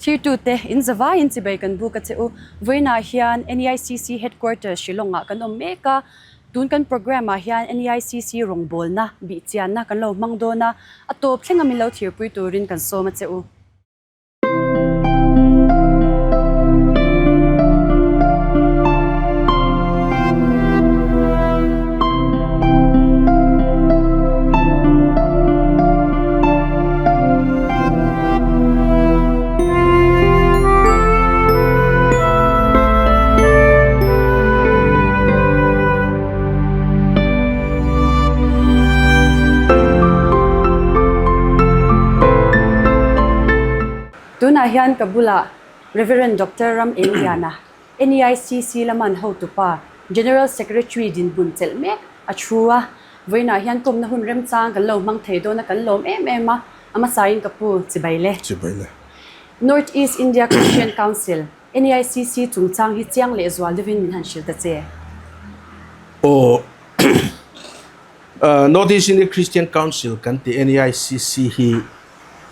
Thirtute, in zavaiin chibai kan buk a che u. Vawiinah hian NEICC Headquarters Shillong-ah kan awm mek a. Tun kan programme-ah hian NEICC rawngbawlna, bihchianna kan lo hmang dawn a, a tawp thlenga min lo thirpui turin kan sawm a che u. Tunah hian ka bulah Rev. Doctor Ram Engliana, NEICC lama an hotupa, General Secretary dinhmun chelh mek a thu a. Vawiinah hian kawmna hun remchang kan lo hmang thei dawn a, kan lawm em em a. A hmasain ka pu chibai le. Chibai le. North East India Christian Council, NEICC, chungchang hi chiang leh zual deuhin min han hrilh ta che. Aw, North East India Christian Council kan tih NEICC hi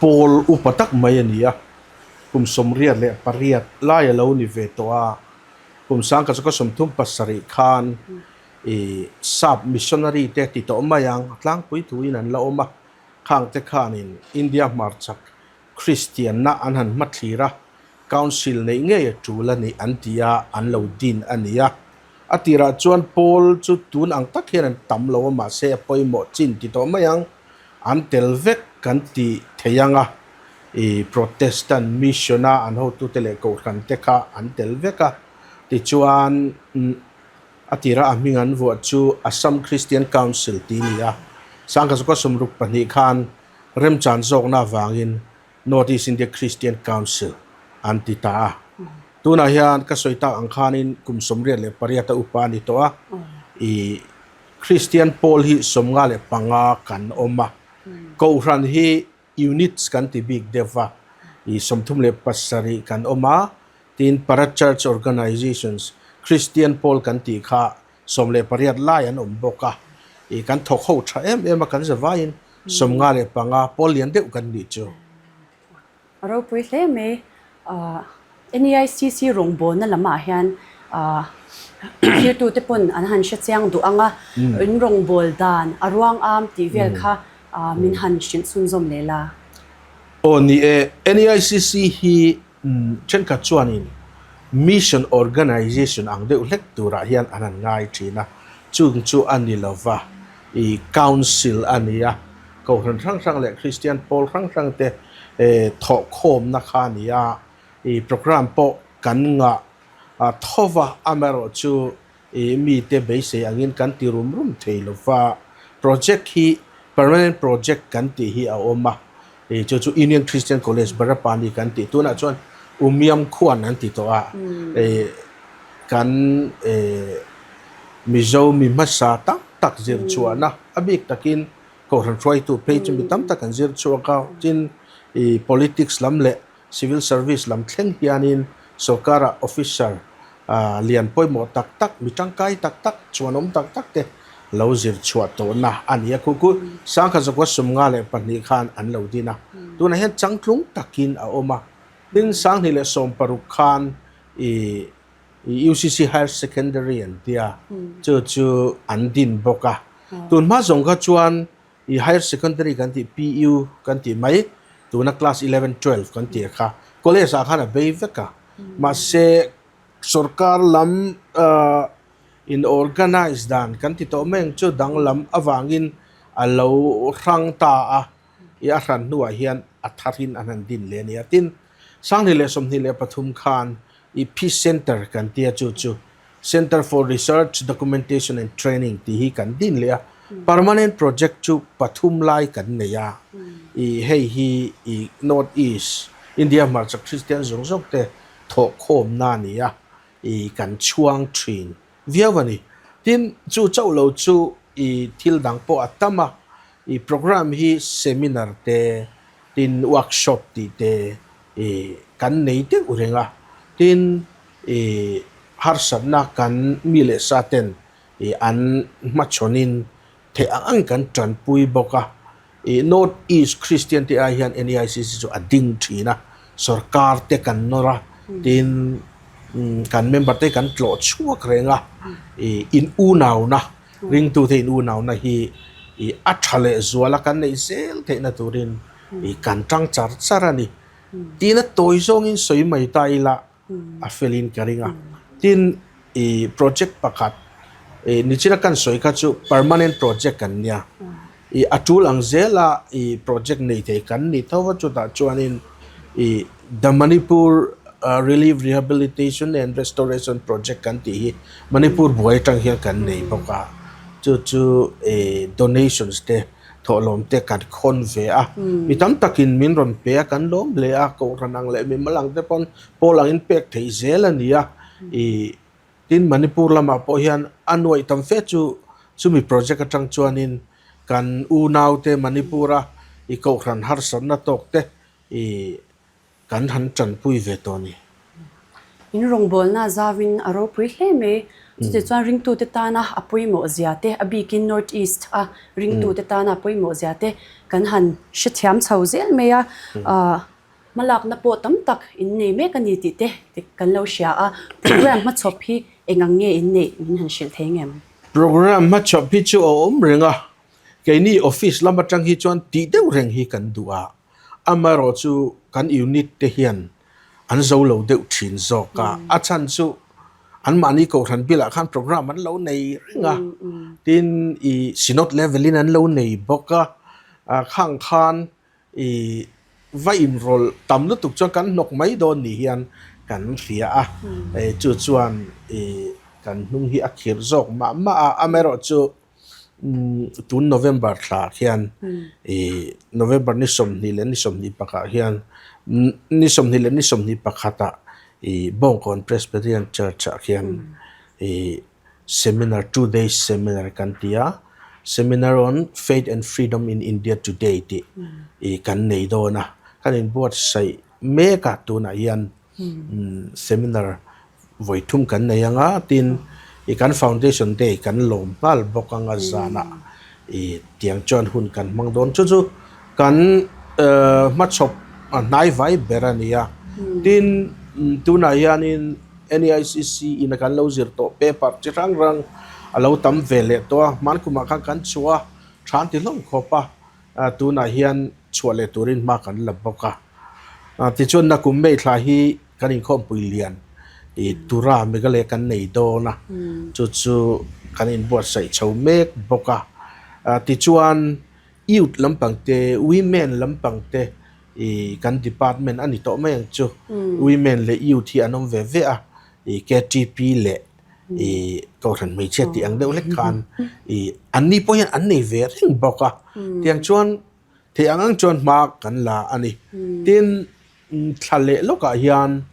pawl upa tak mai a ni a, kum 88 lai a lo ni ve tawh a, kum 1937 khan i sap missionary te ti tawh mai ang, a tlangpui thuin an la awm a, Khangte khanin India hmarchhak Kristianna an han hmathlir a, Council neih ngei a tul a ni an ti a, an lo din a ni a. A tirah chuan Paul chu tun ang tak hian an tam lo a, mahse a pawimawh chin ti tawh mai ang, an tel vek kan ti thei ang a, i Protestant Mission-a an hotute leh Kohhrante kha an tel vek a, tichuan A tira a hming an vuah chu Assam Christian Council tih a ni a, Sangkazawka 62 khan remchan zawkna avangin North East India Christian Council an ti ta a. Tunah hian ka sawi tak ang khanin kum 88 a upa a ni tawh a, i Christian pawl hi 55 kan awm a, Kohhran hi Units kan ti bik deuh va, i 37 kan awm a, tin Para Church Organizations, Christian pawl kan tih kha 18 lai an awm bawk a, i kan thawk ho tha em em a, kan za vaiin 55 pawl lian deuh kan nih chu. A ropui hle mai. NEICC rawngbawlna lamah hian thirtute pawn an han hre chiang duh ang a, in rawngbâwl dan a ruang am tih vel kha min han hrilh chhunzawm leh la. Aw ni e, NEICC hi thenkhat chuanin Mission Organization ang deuh hlek turah hian an han ngai thin a, chung chu a ni lo va, i Council a ni a, Kohhran hrang hrang leh Kristian pawl hrang hrang te thawhkhawmna kha a ni a, i programme pawh kan ngah tho va, amaherawh chu i mite beisei angin kan ti rum rum thei lo va, project hi permanent project kan tih hi a awm a, i chu chu Union Christian College Barapani kan tih tunah chuan Umiam khuan an ti tawh a, i kan i Mizo mi hmasa tak tak zir chhuahna a bik takin Kohhran hruaitu phei chu mi tam tak an zir chhuak a, tin i politics lam leh civil service lam thleng hianin sorkara officer lian pawimawh tak tak, mi tangkai tak tak, chhuanawm tak tak te lo zir chhuah tawhna a ni a. Khu khu 1952 khan an lo din a, tunah hian changtlung takin a awm a, tin 2016 khan i UCC Higher Secondary an tia, chu chu an din bawk a. Tun hma zawng kha chuan i Higher Secondary kan tih PU kan tih mai, tuna class 11, 12 kan tih kha college ah khan a bei vek a. Mahse sorkar lam in organize dan kan ti tawh mai ang chu danglam avangin a lo hrang ta a, i a hran hnuah hian a tharin an han din leh a ni a. Tin, 2023 khan i Peace Centre kan tia chu chu Centre for Research, Documentation and Training tih hi kan din leh a, permanent project chu pathum lai kan nei a, i hei hi i North East India hmarchhak Christian zawng zawng te thawhkhawmna a ni a, i kan chhuang thin viau a ni. Tin, chu chauh lo chu i thil dang pawh a tam a, i programme hi seminar te, tin workshop tih te i kan nei deuh reng a, tin i harsatna kan mi leh sa ten i an hmachhawnin theih ang ang kan tanpui bawk a, i North East Christian te ai hian NEICC chu a ding thin a, Sorkar te kan nawr a, tin kan member te kan tlawh chhuak reng a, ih in unauna, ringtute in unauna hi ih a tha leh zual a kan neih zel theihna turin ih kan tang char char a ni. Tin a tawi zawngin sawi mai ta ila a felin ka ring a. Tin ih project pakhat ih nichina kan sawi kha chu permanent project kan nia. Ih a tul ang zela ih project nei thei kan ni tho va chutah chuanin ih The Manipur Relief Rehabilitation and Restoration Project kan tih hi Manipur buai atang hian kan nei bawk a. Chu chu ih donations te thawhlawm te kan khawn ve a. Mi tam takin min rawn pe a kan lawm hle a kohhran ang leh mimal ang te pawn pawl angin pek theih zel a ni a. Ih Tin, Manipur lamah pawh hian a nuaih tam fe chu chumi project atang chuanin kan unaute Manipur-a i kohhran harsatna tawk te i kan han tanpui ve tawh a ni. In rawngbawlna zauin a ropui hle mai. Chutih chuan ringtute tana a pawimawh zia te, a bikin North East a ringtute tana a pawimawh zia te kan han hrethiam chho zel mai a. Hmalakna pawh tam tak in nei mek a ni tih te kan lo hria a, program hmachhawp hi eng ang nge in neih min han hrilh thei ngem? Program hmachhawp hi chu a awm reng a, keini office lam atang hi chuan tih deuh reng hi kan duh a, amaherawh chu kan unit te hian an zo lo deuh thin zawk a, a chhan chu anmahni kohhran bilah khan program an lo nei reng a, tin ih synod level in an lo nei bawk a, khang khan I va inrawlh tam lutuk chuan kan hnawk mai dawn ni hian kan hria a, chu chuan i kan hnung hi a khirh zawk mah mah a, amaherawh chu tun November thla khian i November ni 20 leh ni 21 hian ni 20 leh ni 21 ah i Bawngkawn Presbyterian Church ah khian i Seminar, 2 days seminar kan ti a, Seminar on Faith and Freedom in India Today tih i kan nei dawn a, kan inbuatsaih mek a tunah hian seminar vawi thum kan nei ang a, tin i kan Foundation Day kan lawm nghal bawk ang a zanah i tiang chuan hun kan hmang dawn. Chu chu kan hmachhawp hnai vai ber a ni a, tin tunah hianin NEICC in a kan lo zir tawh paper chi hrang hrang a lo tam ve leh tawh a, hman kumah khan kan chhuah a, than ti hlawm khawp a, tunah hian chhuah leh turin hma kan la bawk a. Tichuan nakum May thla hi kan inkhawmpui lian ih Tura Meghalaya kan nei dawn a, chu chu kan inbuatsaih chho mek bawk a. Tichuan Youth lampang te, Women lampang te ih kan department a ni tawh mai ang chu. Women leh Youth hi an awm ve ve a, ih KTP leh ih Kohhran hmeichhia tih ang deuh hlek khan ih an ni pawh hian an nei ve reng bawk a. Tiang chuan theih ang ang chuan hma kan la a ni. Tin, thla leh lawkah hian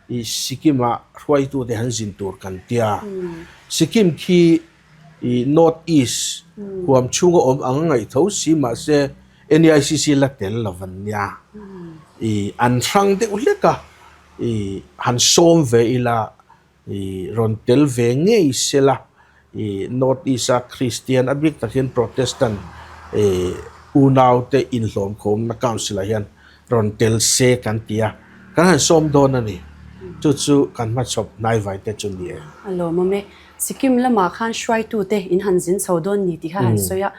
ih Sikkim ah hruaitute han zin tur kan tia. Sikkim khi ih North East huam chhunga awm ang a ngaih tho si mahse NEICC la tel lo an nia. Ih an hrang deuh hlek a, ih han sawm ve ila ih rawn tel ve ngei sela ih North East a Christian a bik takin Protestant ih unaute inhlawmkhawmna council ah hian rawn tel se kan ti a, kan han sawm dawn a ni. Chu chu kan hmachhawp hnaivai te chu ni e. A lawmawm e. Sikkim lamah khan hruaitute in han zin chho dawn ni tih kha han sawi a,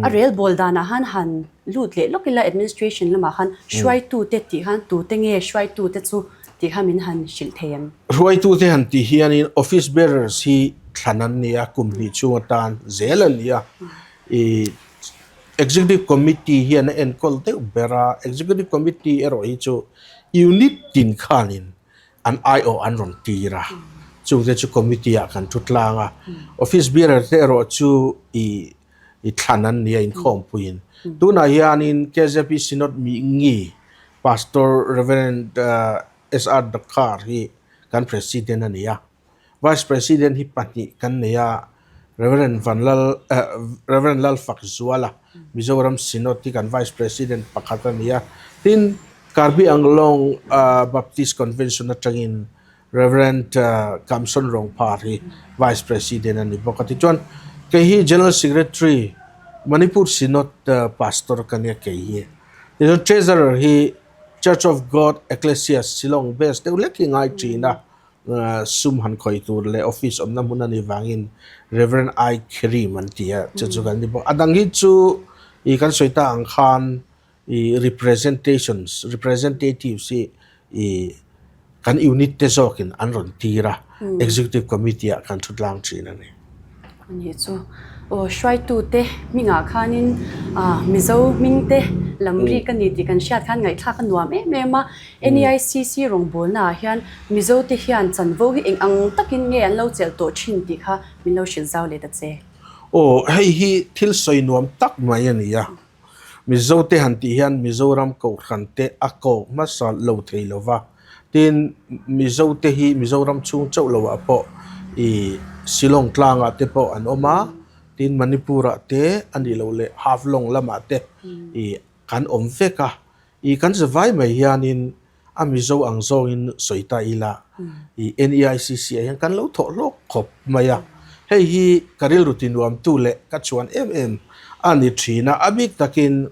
a rel bawl danah khan han lut leh lawk ila administration lamah khan hruaitute tih khan tute nge hruaitute chu tih kha min han hrilh thei em? Hruaitute han tih hianin office bearers hi thlan an ni a, kum hnih chhung atan zel a ni a, ih executive committee hian a enkawl deuh ber a, executive committee erawh hi chu unit tin khanin an aiawh an rawn tir a, chungte chu committee ah kan thu tlang a, office bearer te erawh chu ih i thlan an ni a inkhawmpuiin. Tunah hianin KZP Synod Mingi Pastor Rev. SR Dakhar hi kan President a ni a, Vice President hi pahnih kan nei a, Rev. Vanlal Rev. Lalfakzuala Mizoram Synod hi kan Vice President pakhat a ni a, tin Karbi Anglong Baptist Convention atangin Rev. Kamson Rongphar hi Vice President a ni bawk a. Tichuan kei hi General Secretary Manipur Synod Pastor ka nia kei hi. Tichuan Treasurer hi. Church of God Ecclesias Shillong base deuh hlek hi ngai thin a, sum han khawih tur leh office awmna hmun a nih vangin Rev. I. Khirim an ti a, chu chu kan ni bawk. A dang hi chu ih kan sawi ta ang khan ih representations, representatives hi ih kan unit te zawkin an rawn tir a, executive committee ah kan thu tlang thin a ni. A nih chu. Aw hruaitute hmingah khanin Mizo hmingte lam rik a ni tih kan hriat khan ngaihthlak a nuam em em a. NEICC rawngbawlnaah hian Mizote hian chanvo hi eng ang takin nge an lo chelh tawh thin tih kha min lo hrilh zau leh ta che. Aw hei hi thil sawi nuam tak mai a ni a. Mizote han tih hian Mizoram Kohhran te a ko hmasa lo thei lo va, tin Mizote hi Mizoram chhung chauh lo ah pawh ih Shillong tlangah te pawh an awm a, tin Manipur ah te a nih loh leh Haflong lamah te ih kan awm vek a, ih kan zavai mai hianin A Mizo ang zawngin sawi ta ila, i NEICC ah hian kan lo thawh hlawk khawp mai a. Hei hi ka rilru tinuamtu leh ka chhuan em em a ni thin a. A bik takin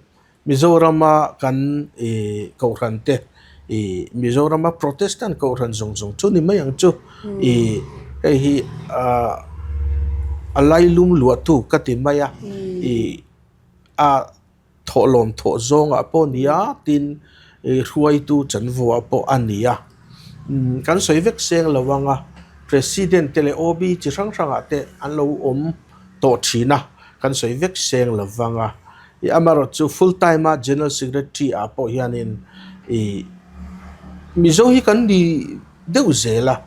Mizorama kan i Kohhran te, i Mizorama Protestant Kohhran zawng zawng chu ni mai ang chu. I hei hi a lailum luahtu ka ti mai a. I a. Thawhlawm thawh zawngah pawh a ni a, tin hruaitu chanvuah pawh a ni a. Kan sawi vek seng lo ang a, President te leh OB chi hrang hrangah te an lo awm tawh thin a, kan sawi vek seng lo vang a. I amaherawh chu full time a General Secretary ah pawh hianin i Mizo hi kan ni deuh zel a,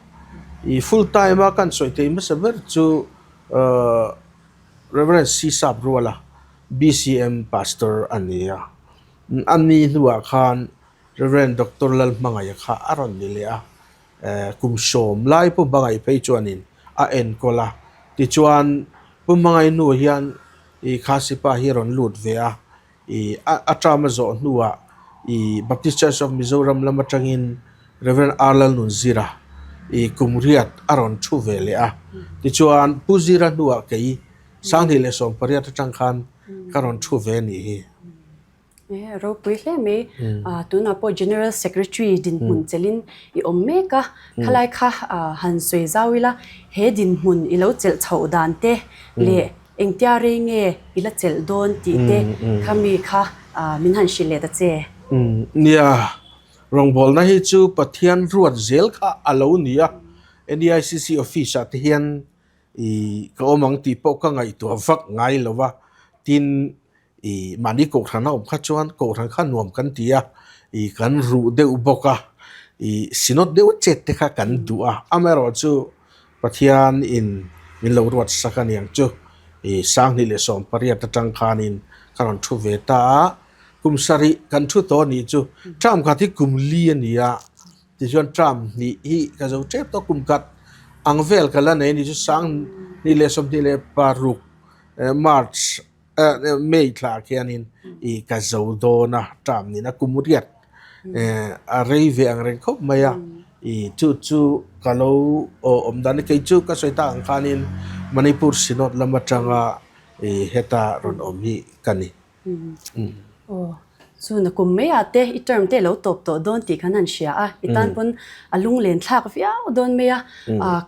i full time a kan sawi thei hmasa ber chu Rev. C. Sap Ruala, BCM Pastor a ni a. A ni hnuah khan Rev. Doctor Lalhmangaia kha a rawn ni leh a, kum sawm lai Pu Hmangaih phei chuanin a enkawl a. Tichuan, Pu Hmangaih hnu hian i Khasipa hi a rawn lut ve a, i a term a zawh hnuah i Baptist Church of Mizoram lam atangin Rev. R. Lalnunzira i kum riat a rawn thu ve leh a. Tichuan, Pu Zira hnuah kei 2018 atang khan ka rawn thu ve nih hi. E, ropui hle mai. Tunah pawh General Secretary dinhmun chelhin i awm mek a. Khalai kha han sawi zau ila, he dinhmun i lo chelh chhoh dan te leh engtia rei nge i la chelh dawn tih te kha mi kha min han hrilh leh ta che. Nia, rawngbawlna hi chu Pathian ruat zel kha a lo ni a. NEICC office ah te hian I ka awm ang tih pawh ka ngaihtuah vak ngai lo va, tin i mahni kohhran a awm kha chuan kohhran kha nuam kan ti a, i kan ruh deuh bawk a, i synod deuh chet te kha kan duh a, amaherawh chu Pathian in min lo ruat sak a niang chu i 2018 atang khanin ka rawn thu ve ta a, kum sarih kan thu tawh a nih chu, term khat hi kum li a ni a. Tichuan term hnih hi ka zo tep tawh kum khat ang vel ka la nei a ni chu 2026 March May thla khianin ih ka zo dawn a term nihna kum riat a rei ve ang reng khawp mai a ih chu chu ka lo awm dan a kei chu ka sawi tak ang khanin Manipur Synod lam atanga ih heta rawn awm hi ka ni. Aw, chu na kum mai ah te i term te lo tawp tawh dawn tih khan an hria a, i tan pawn a lunglen thlak viau dawn mai a,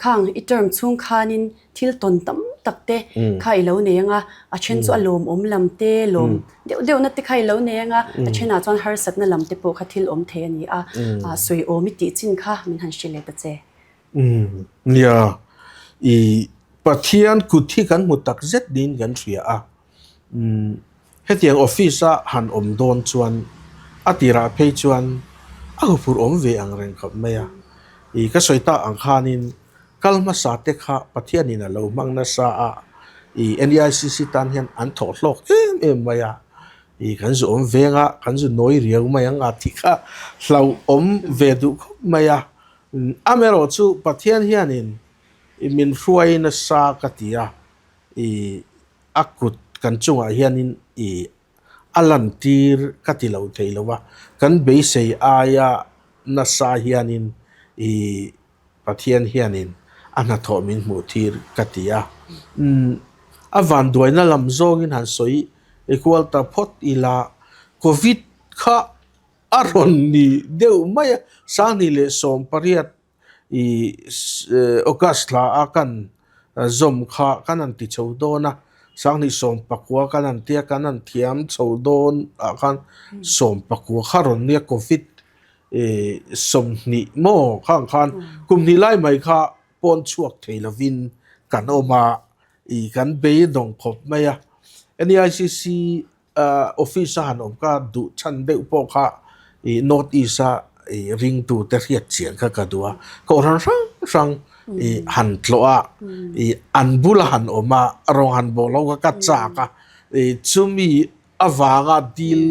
khang i term chhung khanin thil tawn tam tak te kha i lo nei ang a, a then chu a lawmawm lam te, lawm deuh deuh na te kha i lo nei ang a, a thenah chuan harsatna lam te pawh kha thil awm thei a ni a, sawiawm i tih chin kha min han hre leh ta che. Nia, i Pathian kut hi kan hmu tak zet niin kan hria a. Hetiang office a han awm dawn chuan a tirah phei chuan a huphurh awm ve ang reng khawp mai a. I ka sawi tak ang khanin kal hmasa te kha Pathianin a lo hmang nasa a, i NEICC tan hian an thawh hlawk em em mai a. I kan zu awm veng a, kan zu nawi riau mai ang a tih kha hlauhawm ve duh khawp mai a. Amaherawh chu Pathian hianin min hruai nasa ka ti a, i A kut kan chungah hianin i a lantir ka ti lo thei lo a, kan beisei aia nasa hianin i Pathian hianin a hnathawh min hmuh tir ka ti a. Umm a vanduaina lam zawngin han sawi kual ta phawt ila, Covid kha. a rawn ni deuh mai a, 2018 i August thla a kan zawm kha kan han ti chho dawn a, 2019 kan han tia kan han thiam chho dawn ah khan 19 kha rawn nia covid 20 maw khang khan kum hnih lai mai kha pawn chhuak thei lovin kan awm a, i kan beidawng khawp mai a. NEICC office a han awm kha duh chhan deuh pawh kha i North East a i ringtu te hriat chian kha ka duh a, kohhran hrang hrang i han tlawh a, i an bula han awm a, rawng han bawh lo kha ka chak a, i chumi avanga dil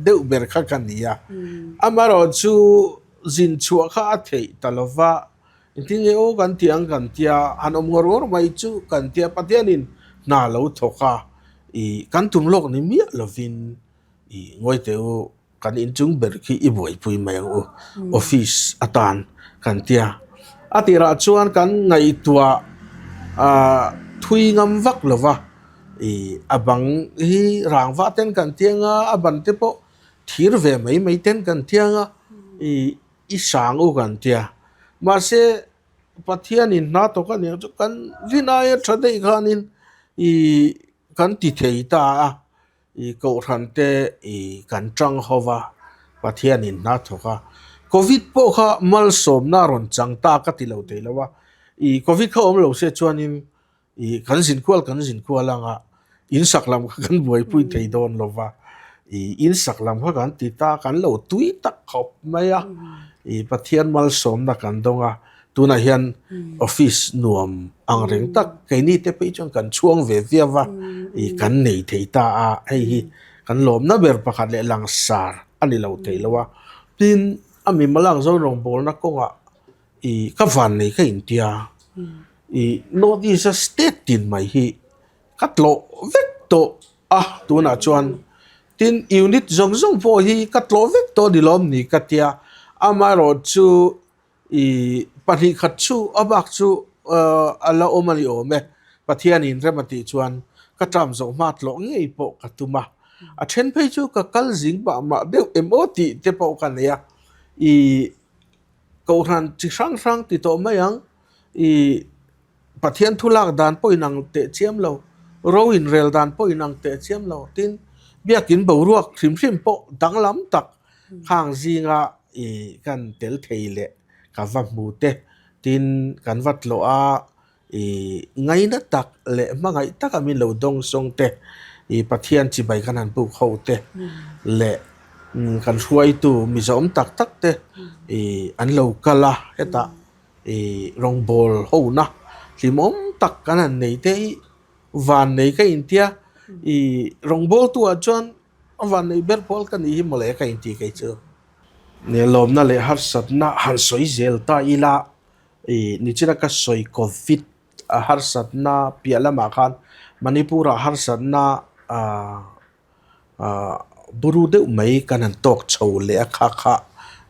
deuh ber kha ka ni a. Amaherawhchu zin chhuah kha a theih ta lo va. Engtin nge aw kan tih ang kan tia, han awm ngawr ngawr mai chu kan tia Pathianin hna lo thawk a, ih kan tum lawk ni miah lovin ih ngawi teh u kan inchung ber khi i buaipui mai ang u office atan kan tia. A tirah chuan kan ngaihtuah ah thui ngam vak lo va, ih a bang hi rangva ten kan tiang a, a ban te pawh thir ve mai mai ten kan tiang a, ih. I sang u kan tia. Mahse, Pathianin hna tawk a nih ang chu kan rin aia tha daih khanin i kan ti thei ta a, i kohhran te i kan tang ho va, Pathianin hna thawk a. Covid pawh kha malsawmna a rawn chang ta ka ti lo thei lo a, i Covid kha awm lo se chuanin I kan zin kual kan zin kual anga in sak lam kha kan buaipui thei dawn lo va, i in sak lam kha kan ti ta kan lo tui tak khawp mai a, i Pathian malsawmna kan dawng a, tunah hian office nuam ang reng tak keini te phei chuan kan chhuang ve viau va, i kan nei thei ta a, hei hi kan lawmna ber pakhat leh langsar a ni lo thei lo a, tin a mimal ang zawng rawngbawlna kawngah i ka vannei ka intia. I North East a state tin mai hi ka tlawh vek tawh a tunah chuan tin unit zawng zawng pawh hi ka tlawh vek tawh ni lawm ni ka tia amaherawh chu ih pahnih khat chu a bak chu ahh a la awm a ni awm e Pathianin rem a tih chuan ka term zawh hma tlawh ngei pawh ka tum a a then phei chu ka kal zing mah mah deuh em aw tih te pawh ka nei a ih kohhran chi hrang hrang ti tawh mai ang. I Pathian thu lak dan pawh inang teh chiam lo, ro inrel dan pawh inang teh chiam lo. Tin, biakin boruak hrim hrim pawh danglam tak khang zinga i kan tel thei leh ka va hmu te. Tin, kan va tlawh a, i ngaina tak leh hmangaih taka min lo dawng sawng te, i Pathian chibai kan han buk ho te leh kan hruaitu Mizoawm tak tak te i an lo kal a hetah. Ih rawngbâwl hona hlimawm tak kan han nei te hi vannei ka intia ih rawngbâwltuah chuan a vannei ber pawl ka nih hi mawle ka inti kei chu. Nelawmna leh harsatna han sawi zel ta ila ih nichina ka sawi covid a harsatna piah lamah khan Manipur-ah harsatna ah. Ahh buru deuh mai kan han tawk chho leh a kha kha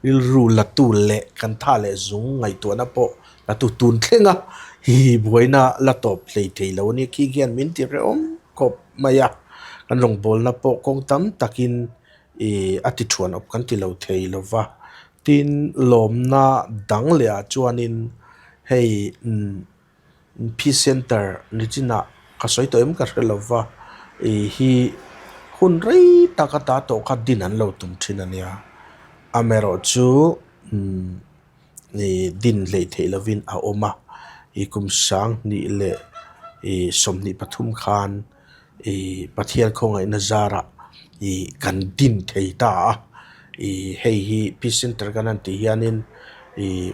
rilru la tu leh kan tha leh zung ngaihtuahna pawh la tu tun thleng a hi buaina la tawp hlei thei lo a nia khi khian min ti hrehawm khawp mai a kan rawngbawlna pawh kawng tam takin ih a ti thuan awp kan ti lo thei lo va tin lawmna dang leh ah chuanin hei umm. Peace Center nichinah ka sawi tawh em ka hre lo va ih hi hun rei tak ata tawh kha din an lo tum thin a nia amaherawh chu umm ih din hleih theih lovin a awm a ih kum 20 leh ih 23 khan ih Pathian khawngaihna zarah ih kan din thei ta a ih hei hi Peace Center kan han tih hianin ih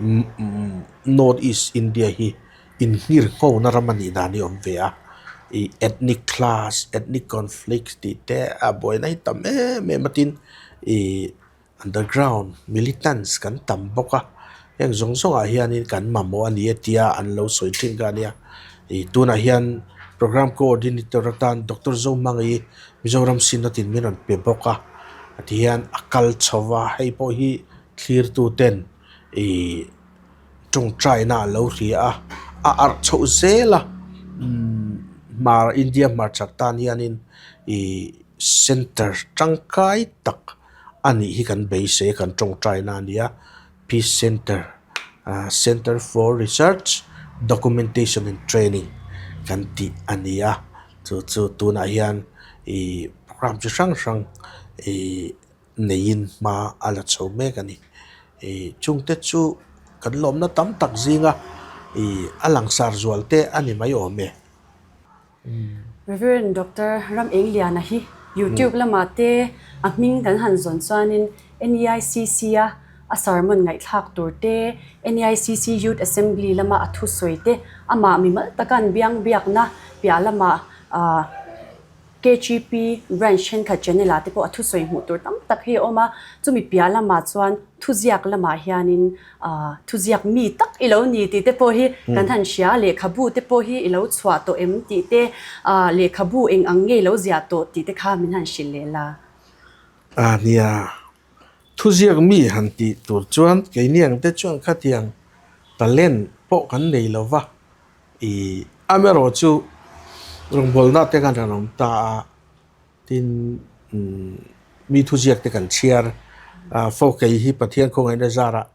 North East India hi inhlir nghawna ram a nih dan hi a awm ve a ih ethnic class ethnic conflict tih te a buaina hi tam em em a tin ih Underground militants kan tam bawk a, heng zawng zawngah hianin kan mamawh a ni a tia an lo sawi thin kha a nia. Ih tunah hian Programme Coordinator atan Doctor Zohmangi Mizoram Synod in min rawn pe bawk a, tihian a kal chho va, hei pawh hi thlirtu ten ih tawngtaina a lo hria a, a arh chhoh zel a, umm hmar India hmarchhak tan hianin ih center tangkai tak. a nih hi kan beisei a, kan tawngtaina a ni a, Peace Centre, Centre for Research, Documentation and Training kan tih a ni a, chu chu tunah hian ih program chi hrang hrang ih neiin hma a la chho mek a ni. Ih chungte chu kan lawmna tam tak zinga ih a langsar zual te a ni mai awm e. Rev. Doctor Ram Engliana hi YouTube lamah te a hming kan han zawn chuanin NEICC a a sermon ngaihthlak tur te, NEICC Youth Assembly lama a thusawi te, amah mimal taka an biang biakna piah lamah ah KGP branch thenkhat channel ah te pawh a thusawi hmuh tur tam tak hi a awm a, chumi piah lamah chuan thuziak lamah hianin ah thuziak mi tak i lo ni tih te pawh hi kan han hria a, lehkhabu te pawh hi i lo chhuah tawh em tih te ah lehkhabu eng ang nge i lo ziah tawh tih te kha min han hrilh leh la. A nia, thuziak mi han tih tur chuan keini ang te chuan khatiang talent pawh kan nei lo va. Ih amaherawh chu rawngbawlna te khan an awm ta a, tin umm mi thuziak te kan chhiar a fo kei hi Pathian khawngaihna zarah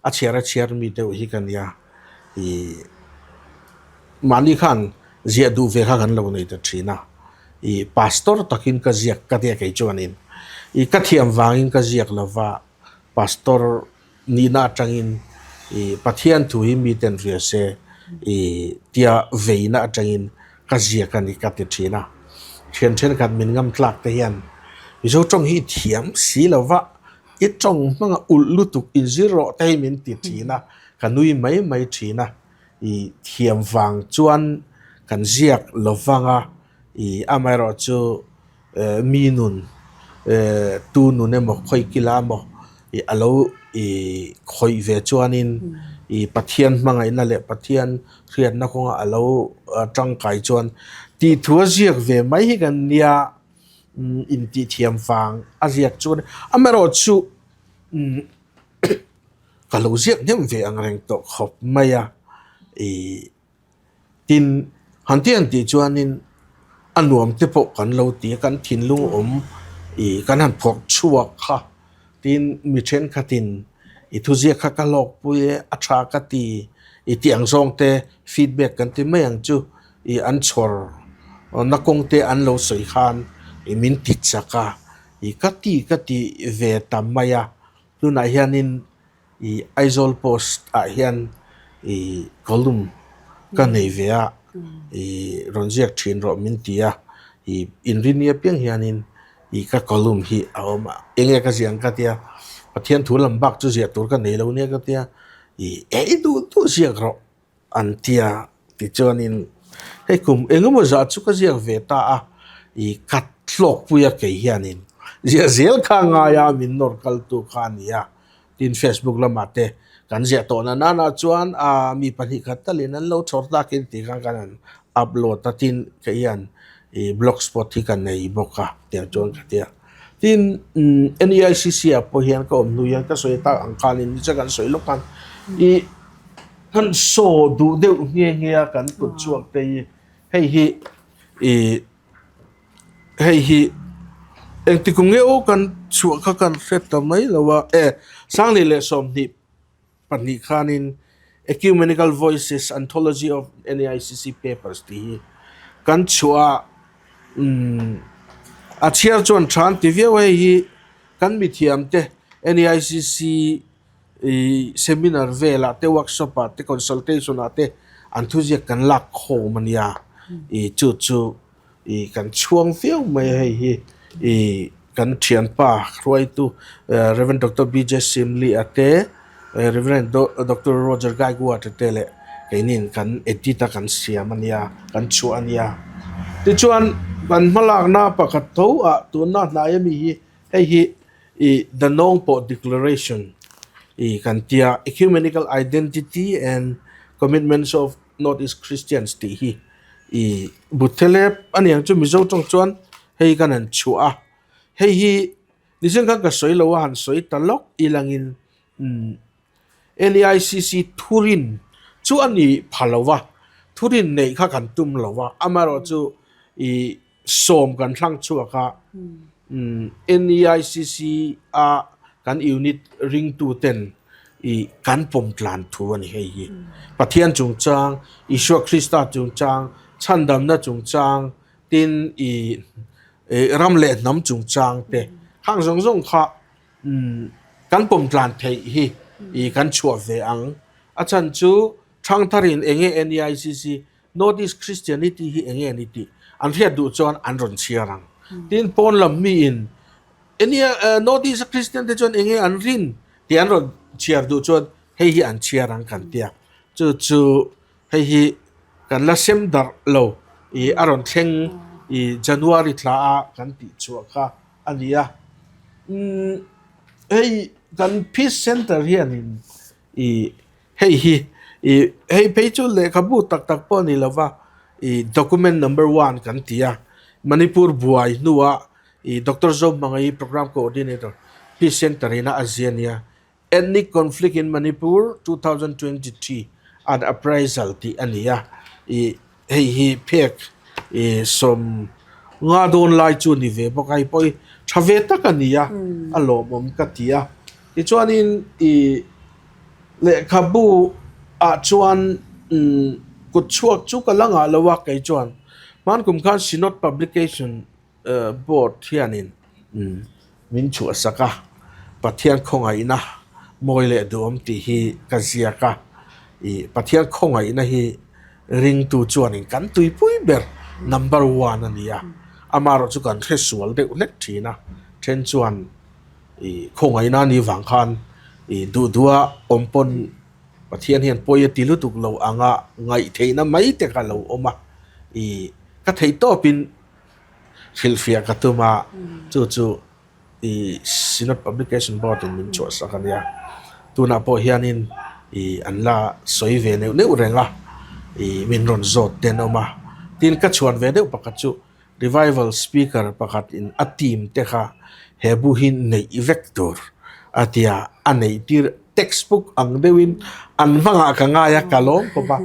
a chhiar a chhiar mi deuh hi ka nia ih mahni khan ziah duh ve kha kan lo nei ta thin a, ih pastor takin ka ziak ka tia kei chuanin ih ka thiam vangin ka ziak lova pastor. Nihna atangin i Pathian thu hi miten hria se i tia veina atangin ka ziak a ni ka ti thin a. Thian thenkhat min ngam tlak te hian Mizo tawng hi i thiam si lo va, i tawng hmanga ulh lutuk inzir rawh te hi min ti thin a, ka nui mai mai thin a. I thiam vang chuan kan ziak lo vang a, i amaherawhchu mi nun tu nun emaw khawi kila emaw ih a lo ih khawih ve chuanin ih Pathian hmangaihna leh Pathian hriatna kawnga a lo tangkai chuan tih thu a ziak ve mai hi kan nia intih thiam vang a ziak chu amaherawh chu ka lo ziak hnem ve ang reng tawh khawp mai a ih. Tin, han ti han tih chuanin a nuam te pawh kan lo ti a, kan thinlung awm ih kan han phawrh chhuak kha. Tin, mi thenkhatin i thuziak kha ka hlawkpui e, a tha ka ti i tih ang zawng te feedback kan ti mai ang chu ih an chhawr na kawng te an lo sawi khan ih min ti chak a, ih ka ti ka ti ve ta mai a. Tunah hianin I Aizawl Post ah hian i column ka nei ve a, i rawn ziak thin rawh min ti a, i inrini apiang hianin i ka column hi a awm a, enge ka ziah ang ka tia, Pathian thu lam bak chu ziah tur ka nei lo nia ka tia, i ei duh duh ziak rawh. An ti a, tichuanin hei kum engemaw zah chu ka ziak ve ta a, i ka hlawkpui a kei hianin ziah zel kha a ngai a, min nawr kaltu kha a ni a, tin Facebook lamah te kan ziah tawh na nana chuan a mi pahnih khat talin an lo chhawr takin tih khan kan han upload a, tin kei hian i blogspot hi ka nei bawk a tiang chuan ka ti a, tin NEICC ah pawh hian ka awm hnu hian ka sawi tak ang khanin ni che kan sawi lawk khan i. Kan saw duh deuh nghe nghe a kan kut chhuak te hi hei hi ih hei hi engti kum nge aw kan chhuah kha kan hre ta mai lo a e Sanghnih leh 22 khanin Ecumenical Voices Anthology of NAICC Papers tih hi kan chhuah a umm a chhiar chuan tha an ti viau a hei hi kan mithiam te NAICC Ih seminar velah te workshop ah te consultation ah te an thuziak kan lak khawm a nia ih chu chu ih kan chhuang viau mai a hei hi ih kan thianpa hruaitu Rev Doctor BJ Simli a te Rev Doctor Roger Gaikwad a te leh keinin kan edit a kan siam a nia kan chhuah a nia tichuan kan hmalakna pakhat tho ah tunna hnai ami hi Hei hi ih The Nongpoh Declaration ih kan tia Ecumenical Identity and Commitments of North East Christians tih hi ih Buthelep a niang chu Mizo tawng chuan hei kan han chhuah a, hei hi nichin khan ka sawi lo a han sawi ta lawk ilangin umm NEICC thurin chu a ni pha lo va, thurin neih kha kan tum lo va, amaherawhchu ih sawm kan thlang chhuak a. NEICC a kan unit ringtuten i kan pawm tlan thu a ni hei hi. Pathian chungchang, Isua Krista chungchang, chhandamna chungchang tin i ram leh hnam chungchang te khang zawng zawng kha kan pawm tlan theih hi i kan chhuah ve ang. A chhan chu Thangtharin eng nge NEICC North East Christianity hi eng nge ni tih an hriat duh chuan an rawn chhiar ang. Tin, pawn lam miin enia North East a Christian te chuan eng nge an rin tih an rawn chhiar duh chuan hei hi an chhiar ang kan tia. Chu chu hei hi kan la sem darh lo ih a rawn thleng ih January thla a kan tih chhuah kha a ni a. Umm hei kan Peace Center hianin ih Hei hi ih hei phei chu lehkhabu tak tak pawh a ni lo va, ih document number one kan ti a, Manipur buai hnuah ih Doctor Zohmangaih Programme Coordinator Peace Centre ina a zia nia, Ethnic Conflict in Manipur 2023 an Appraisal tih a ni a, ih hei hi phek ih 50 dawn lai chu ni ve bawk a, hei pawh hi tha ve tak a ni a, a lawmawm ka ti a, tichuanin ih. Lehkhabu ah chuan kut chhuak chu ka la ngah lo a kei chuan hman kum khan Synod Publication Board hianin min chhuahsak a, Pathian khawngaihna mawi leh duhawm tih hi ka ziak a, ih Pathian khawngaihna hi ringtu chuanin kan tuipui ber number one a ni a, amaherawh chu kan hre sual deuh hlek thin a, then chuan. I khawngaihna ni vang khan i duh duha awm pawn Pathian hian pawi a ti lutuk lo anga ngaih theihna mai te kha lo awm a, i ka theih tawpin hrilhfiah ka tum a, chu chu i Synod Publication Board in min chhuahsak a nia. Tunah pawh hianin i an la sawi ve neuh neuh reng a, i min rawn zawt te an awm a, tin ka chhuan ve deuh pakhat chu Revival speaker pakhat in a team te kha he bu hi neih vek tur a tia, a neih tir textbook ang deuhin an hmangah ka ngai a, ka lawm khawp a.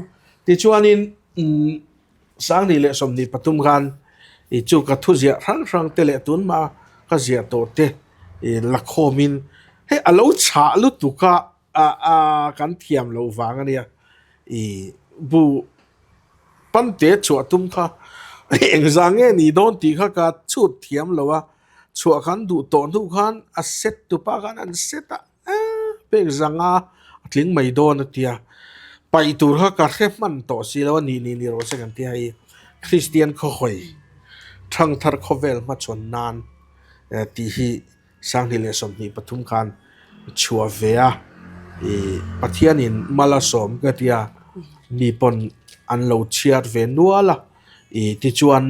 Tichuanin 2023 khan i chu ka thu ziah hrang hrang te leh tunhma ka ziah tawh te i la khawmin hei a lo chhah lutuk a, a kan thiam loh vang a nia i bu Pante chhuah tum kha engzah nge ni dawn tih kha ka chhut thiam lo a, chhuah khan duh tawh hnu khan a set tupa khan an set a pek zanga a tling mai dawn a tia, paih tur kha ka hre hman tawh si lo a nih nih ni rawh se kan tia hei Kristian khawhawi thangthar khawvel hmachhawn nan tih hi 2023 khan chhuah ve a, ih Pathianin mal a sawm ka tia mi pawn an lo chhiar ve nual a, ih tichuan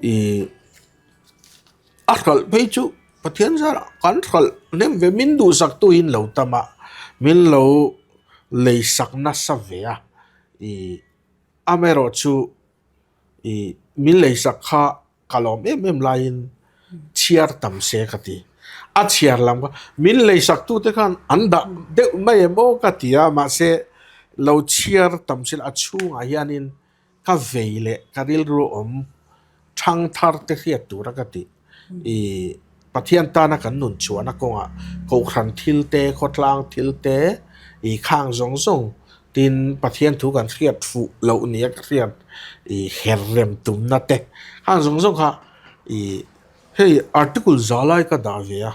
ih a hralh phei chu Pathian zarah kan hralh hnem ve min duhsak tu in lo tam a, min lo lei sak nasa ve a, ih amaherawhchu ih min lei sak kha. Ka lawm em em laiin chhiar tam se ka ti. A chhiar lam kha min leisaktute khan an dah deuh mai em aw ka ti a, mahse lo chhiar tam se la a chhungah hianin ka vei leh ka rilru awm thang thar te hriat tura ka tih. Ih Pathian tana kan nun chhuahna kawngah kohhran thil te, khawtlang thil te, ih khang zawng zawng Tin, Pathian thu kan hriat fuh loh nia ka hriat ih her rem tumna te khang zawng zawng kha ih hei article za lai ka dah ve a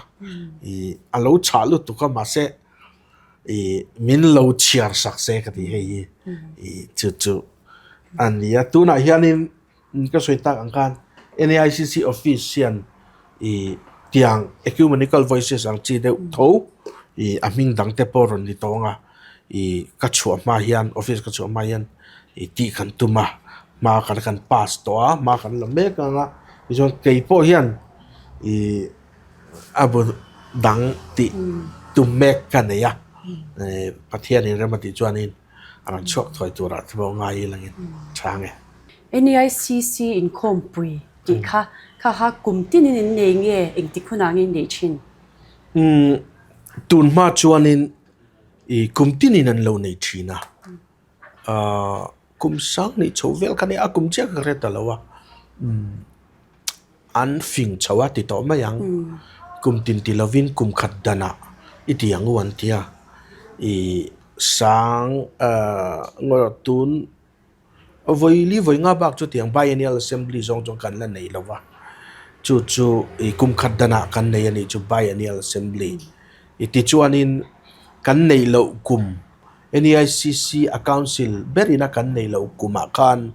ih a lo chhah lutuk a mahse ih min lo chhiar sak se ka ti hei hi ih chu chu a ni a tunah hianin Ka sawi tak ang khan NAICC office hian ih tiang ecumenical voices ang chi deuh tho ih a hming dang te pawh rawn ni tawng a ih ka chhuah hma hian office ka chhuah hma hian ih tih kan tum a hma kan kan pass tawh a hma kan la mek ang a tichuan kei pawh hian ih a bu dang tih tum mek ka nei a ih Pathianin rem a tih chuanin a rawn chhuak thuai turah te pawh ngai ilangin chhang e. NAICC inkhawmpui tih kha kha kha kum tinin in nei nge engtik hunah nge in neih thin? Umm tun hma chuanin ih kum tinin an lo nei thin a, aah kum sang nih chho vel kha nia a kum chiah ka hre ta lo a, umm. An fing chho a ti tawh mai ang. Kum tin ti lovin kum khat danah i ti ang u an ti a. I sang ngaw tun vawi li vawi nga bak chu tiang biennial assembly zawng chuan kan la nei lo va. Chu chu i kum khat danah kan nei a nih chu biennial assembly. I tichuanin kan neih loh kum NEICC a council berina kan neih loh kumah khan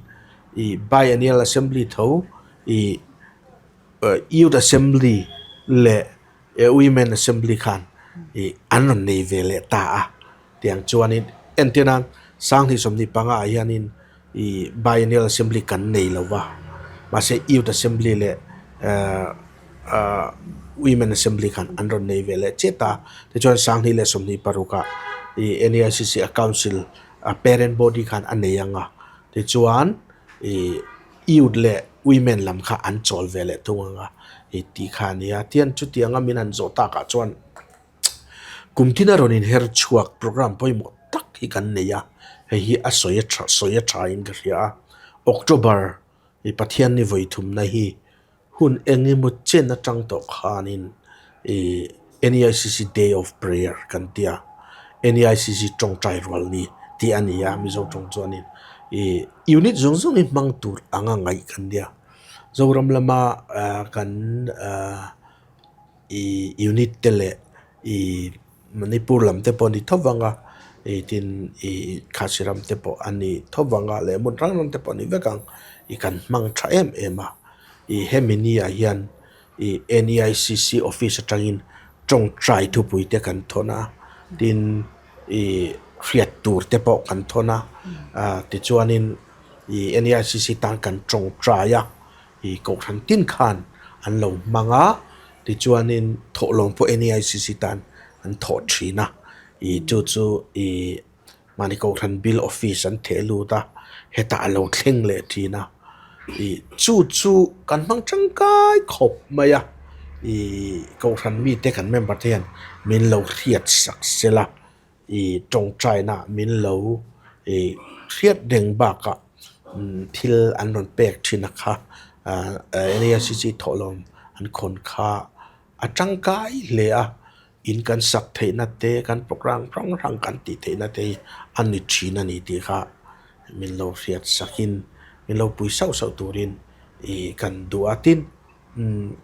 i biennial assembly tho i Youth Assembly leh Women Assembly khan i an rawn nei ve leh ta a tiang chuanin entir nan Sanghnih 25 ah hianin i Biennial Assembly kan nei lo va mahse Youth Assembly leh Women Assembly khan an rawn nei ve leh chiah ta tichuan Sanghnih leh 26 ah i NEICC a Council a Parent Body khan a nei ang a tichuan i Youth leh Women lam kha an chawl ve leh thung ang a, hei tih kha a ni a. Tian chutianga min han zawh takah chuan kum tina rawn inher chhuak programme pawimawh tak hi kan nei a, hei hi a sawi a tha sawi a thain ka hria a. October i Pathianni vawithumna hi hun eng emaw chen atang tawh khanin ih NEICC Day of Prayer kan ti a, NEICC tawngtai rual ni tih a ni a, Mizo tawng chuanin ih unit zawng zawng hi hmang tur anga ngaih kan nia. Zoram lama kan ih unit te leh ih Manipur lam te pawh a ni tho vang a, ih tin ih Khasi ram te pawh a ni tho vang a leh hmun hrang hrang te pawh a ni vek ang ih kan hmang tha em em a, ih hemi ni ah hian ih NEICC office atangin tawngtai thupui te kan thawn a tin ih hriat tur te pawh kan thawn a ah tichuanin ih NEICC tan kan tawngtai a ih kohhran tin khan an lo hmang a tichuanin thawhlawm pawh NEICC tan an thawh thin a ih chu chu ih. Mahni Kohhran Bill Office an theh lut a, hetah a lo thleng leh thin a. Ih chu chu kan hmang tangkai khawp mai a, ih Kohhran mite kan member te hian min lo hriat sak sel a, ih tawngtaina min lo ih hriat reng bakah thil an rawn pek thin a kha ah NAICC thawhlawm an khawn kha a tangkai hle a. In kan sak theihna te, kan programme hrang hrang kan tih theihna te hi a ni thin a ni tih kha min lo hriat sakin min lo pui sauh sauh turin ih kan duh a. Tin, umm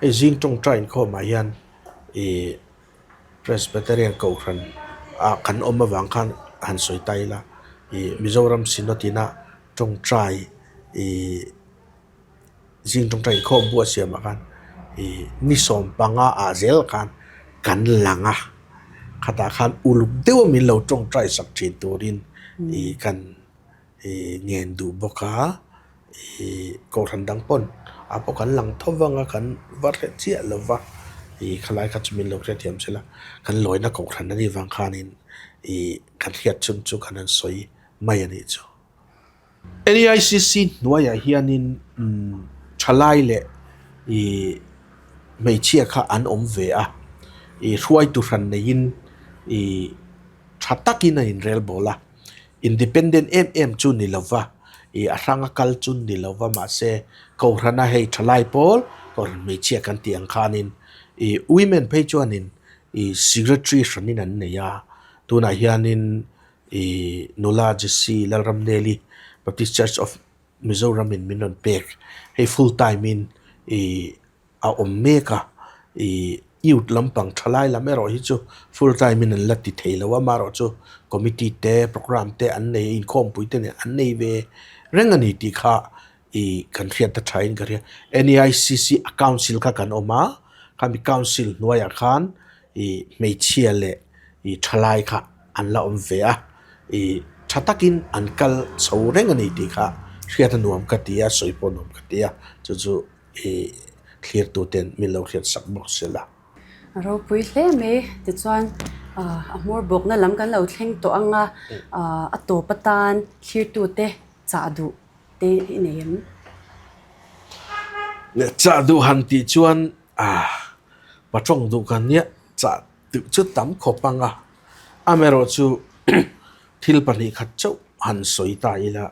hei zing tawngtai inkhawmah hian ih Presbyterian Kohhran ah kan awm avang khan han sawi ta ila ih Mizoram Synod ina tawngtai ih. Zing tawngtai inkhawm buah siamah khan ih ni 15 ah zel khan kan lang a, khatah khan uluk deuh a min lo tawngtai sak thin turin ih kan ih ngen duh bawk a, ih kohhran dang pawn ah pawh kan lang tho vang a kan va hre chiah lo va, ih khalai kha chu min lo hrethiam sela kan lawina kohhran a nih vang khanin ih kan hriat chhun chu kan han sawi mai a nih chu. NEICC hnuaiah hianin thalai leh ih hmeichhia kha an awm ve a, ih hruaitu hran neiin ih tha takin a inrel bawl a, independent em em chu ni lova ih a hranga kal chu ni lova mahse Kohhrana hei thalai pawl Kohhran hmeichhia kan tih ang khanin ih women phei chuanin ih secretary hranin an nei a, tunah hianin Ih nula Jessy Lalramneli Baptist Church of Mizoram in min rawn pek hei full time in ih a awm mek a ih youth lampang thalai lam erawh hi chu full time in an la ti thei lo a amaherawh chu committee te programme te an nei a inkhawmpui te nen an nei ve reng a ni tih kha ih kan hriat a tha in ka hria NEICC a council kha kan awm a khami council hnuaiah khan ih hmeichhia leh ih thalai kha an la awm ve a ih tha takin an kal chho reng a ni tih kha hriat a nuam ka ti a sawi pawh nuam ka ti a chu chu ih thlir tu ten min lo hriat sak bawk se la. A ropui hle mai tichuan a hmawr bawkna lam kan lo thleng tawh ang a a tawp atan thlirtute chah duh te i nei em? Chah duh han tih chuan patawng duh kan nia chah tih chu tam khawp ang a, amaherawh chu thil pahnih khat chauh han sawi ta ila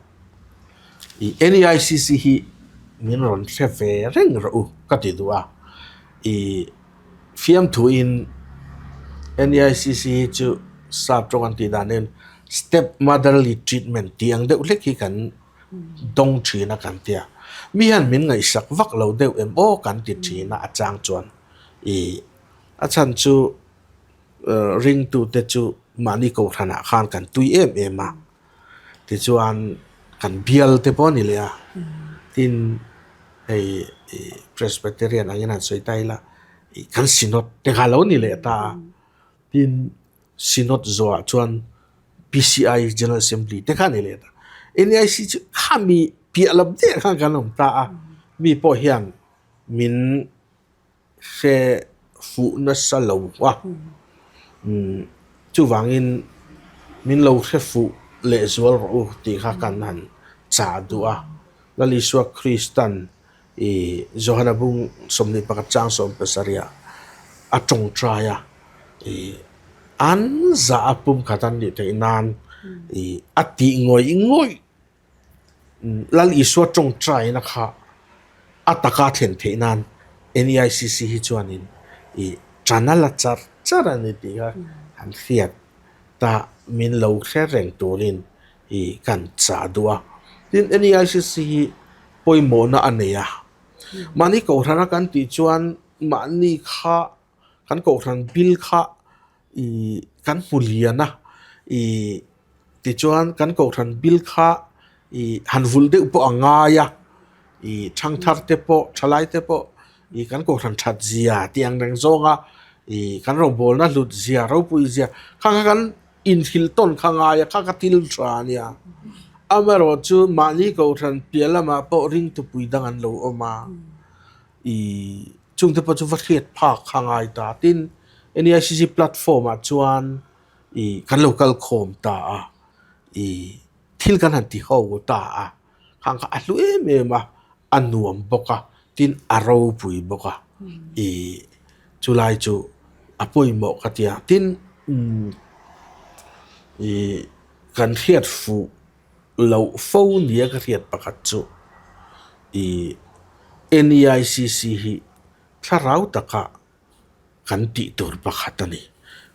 ih NEICC hi. min rawn hre ve reng rawh u ka ti duh a, ih fiamthuin NEICC hi chu sap tawng an tih dan hian step motherly treatment tih ang deuh hlek hi kan dawng thin a kan tia, mi hian min ngaihsak vak lo deuh em aw kan ti thin a a chang chuan ih a chhan chu ringtute chu mahni kohhranah khan kan tui em em a. Tichuan kan bial te pawh a ni leh a, tin hei Presbyterian angin han sawi ta ila ih kan Synod te kha a lo ni leh ta a, tin Synod zawhah chuan PCI General Assembly te kha a ni leh ta. NEIC chu khami piah lam chiah khan kan awm ta a, mi pawh hian min hre fuh nasa lo a, chuvangin min lo hre fuh lehzual rawh u tih kha kan han chah duh a. Lal Isua Kristan ih Johana bung 21 chang 17 a tawngtai a, ih an zah a pumkhat an nih theih nan ih a tih ngawih ngawih Lal Isua tawngtaina kha a taka thlen theih nan NEICC hi chuanin ih tan a la char char a ni tih kha han hriat ta min lo hre reng turin ih kan chah duh a. Tin, NEICC hi pawimawhna a nei a, mahni kohhrana kan tih chuan mahni kha kan kohhran bil kha ih kan hmu lian a ih tichuan kan kohhran bil kha ih han vulh deuh pawh a ngai a ih thangthar te pawh thalai te pawh ih kan kohhran that zia tih ang reng zawng a ih kan rawngbawlna hlut zia ropui zia kha kha kan inhrilh tawn kha a ngai a kha kha thil tha a nia amaherawhchu mahni kohhran piah lamah pawh ringtupui dang an lo awm a ih Chungte pawh chu va hriat phak kha ngai ta. Tin, NEICC platform ah chuan ih kan lo kal khawm ta a, ih thil kan han ti ho ta a, khang kha a hlu em em a, a nuam bawk a, tin a ropui bawk a, ih chulai chu a pawimawh ka ti a. Tin, umm ih kan hriat fuh loh fo nia ka hriat pakhat chu ih NEICC hi thlarau taka kan tih tur pakhat a ni.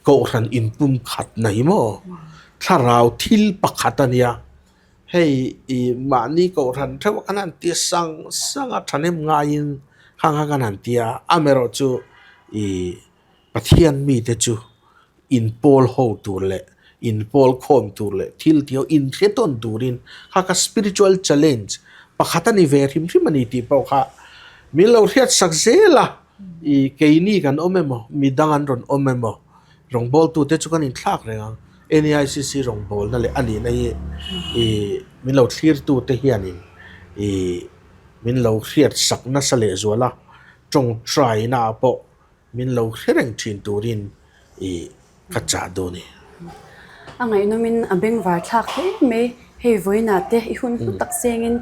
Kohhran inpum khatna hi maw thlarau thil pakhat a nia. Hei ih mahni kohhran theuh kan han ti sang sang a thahnem ngaiin khang kha kan han ti a, amaherawhchu ih Pathian mite chu inpawl ho tur leh inpawl khawm tur leh thil tih ho inhre tawn turin kha kha spiritual challenge pakhat a ni ve hrim hrim a ni tih pawh kha min lo hriat sak zel a, ih keini kan awm emaw midang an rawn awm emaw rawngbawltute chu kan inthlak reng ang NEICC rawngbawlna leh a nihna hi ih min lo thlirtute hianin ih min lo hriat sak nasa lehzual a tawngtaina ah pawh Min lo hre reng thin turin i ka chah dawn e. A ngaihnawmin a bengvar thlak hle mai. Hei vawiinah te i hun hlu tak sengin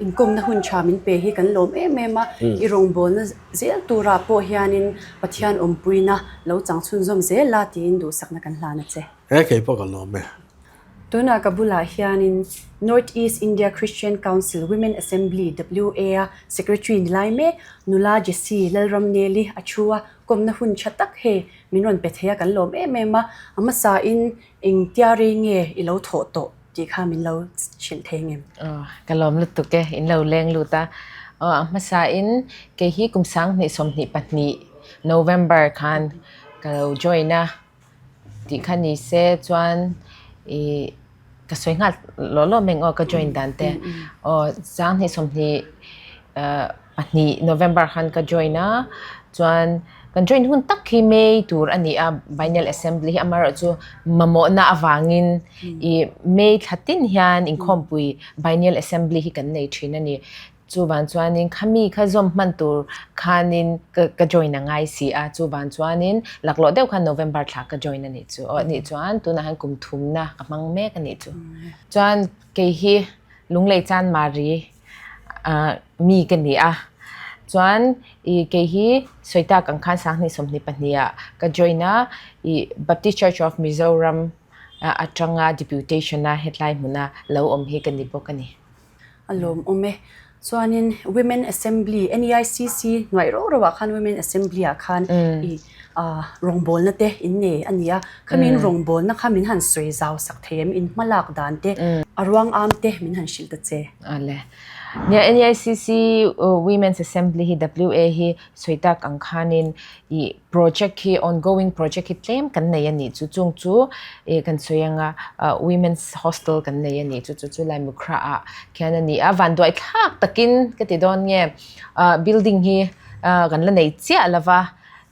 inkawmna hun tha min pe hi kan lawm em em a. I rawngbawlna zel turah pawh hianin Pathian awmpuina lo chang chhunzawm zel la tiin duhsakna kan hlan a che. He kei pawh ka lawm e. Tunah ka bulah hianin North East India Christian Council Women Assembly, WA, a Secretary ni lai mek Nula Jessie Lalramneli a thu a, kawmna hun tha tak hei min rawn pe thei a, kan lawm em em a. A hmasain engtia rei nge i lo thawh tawh tih kha min lo hrilh thei ngem? Aw, ka lawm lutuk e, in lo leng lut a. Aw, a hmasain kei hi kum 20 22 November khan ka lo join a. Tih kha ni se chuan ih ka sawi nghal lawh lawh mai ang aw ka join dan te. Aw 20 22 November khan ka join a chuan kan join hun tak hi May tur a ni a Biennial Assembly hi amaherawhchu mamawhna avangin ih May thla tin hian inkhawmpui Biennial Assembly hi kan nei thin a ni. Chuvan chuanin khami kha zawm hman tur khanin ka ka join a ngai si a, chuvan chuanin laklawh deuh khan November thla ka join a nih chu. Aw nih chuan tunah hian kum thumna ka hmang mek a nih chu. Chuan kei hi Lunglei Chanmari mi ka ni a, chuan ih kei hi sawi tak ang khan 2022 ah ka join a, ih Baptist Church of Mizoram atanga deputation a hetlai hmuna lo awm hi ka ni bawk a ni. A lawmawm e. Chuanin Women Assembly, NEICC hnuai rauh rauh ah khan Women Assembly ah khan i rawngbawlna te in nei a ni a. Khami in rawngbawlna kha min han sawi zau sak thei em? In hmalak dan te, a ruang am te min han hrilh ta che. Awle. Nia NEICC Women's Assembly hi WA hi sawi tak ang khanin i project hi ongoing project hi tlem kan nei a nih chu. Chung chu ih kan sawi anga women's hostel kan nei a nih chu chu chu Laimukhra ah khian a ni a. Vanduai thlak takin ka ti dawn nge building hi kan la nei chiah lo va.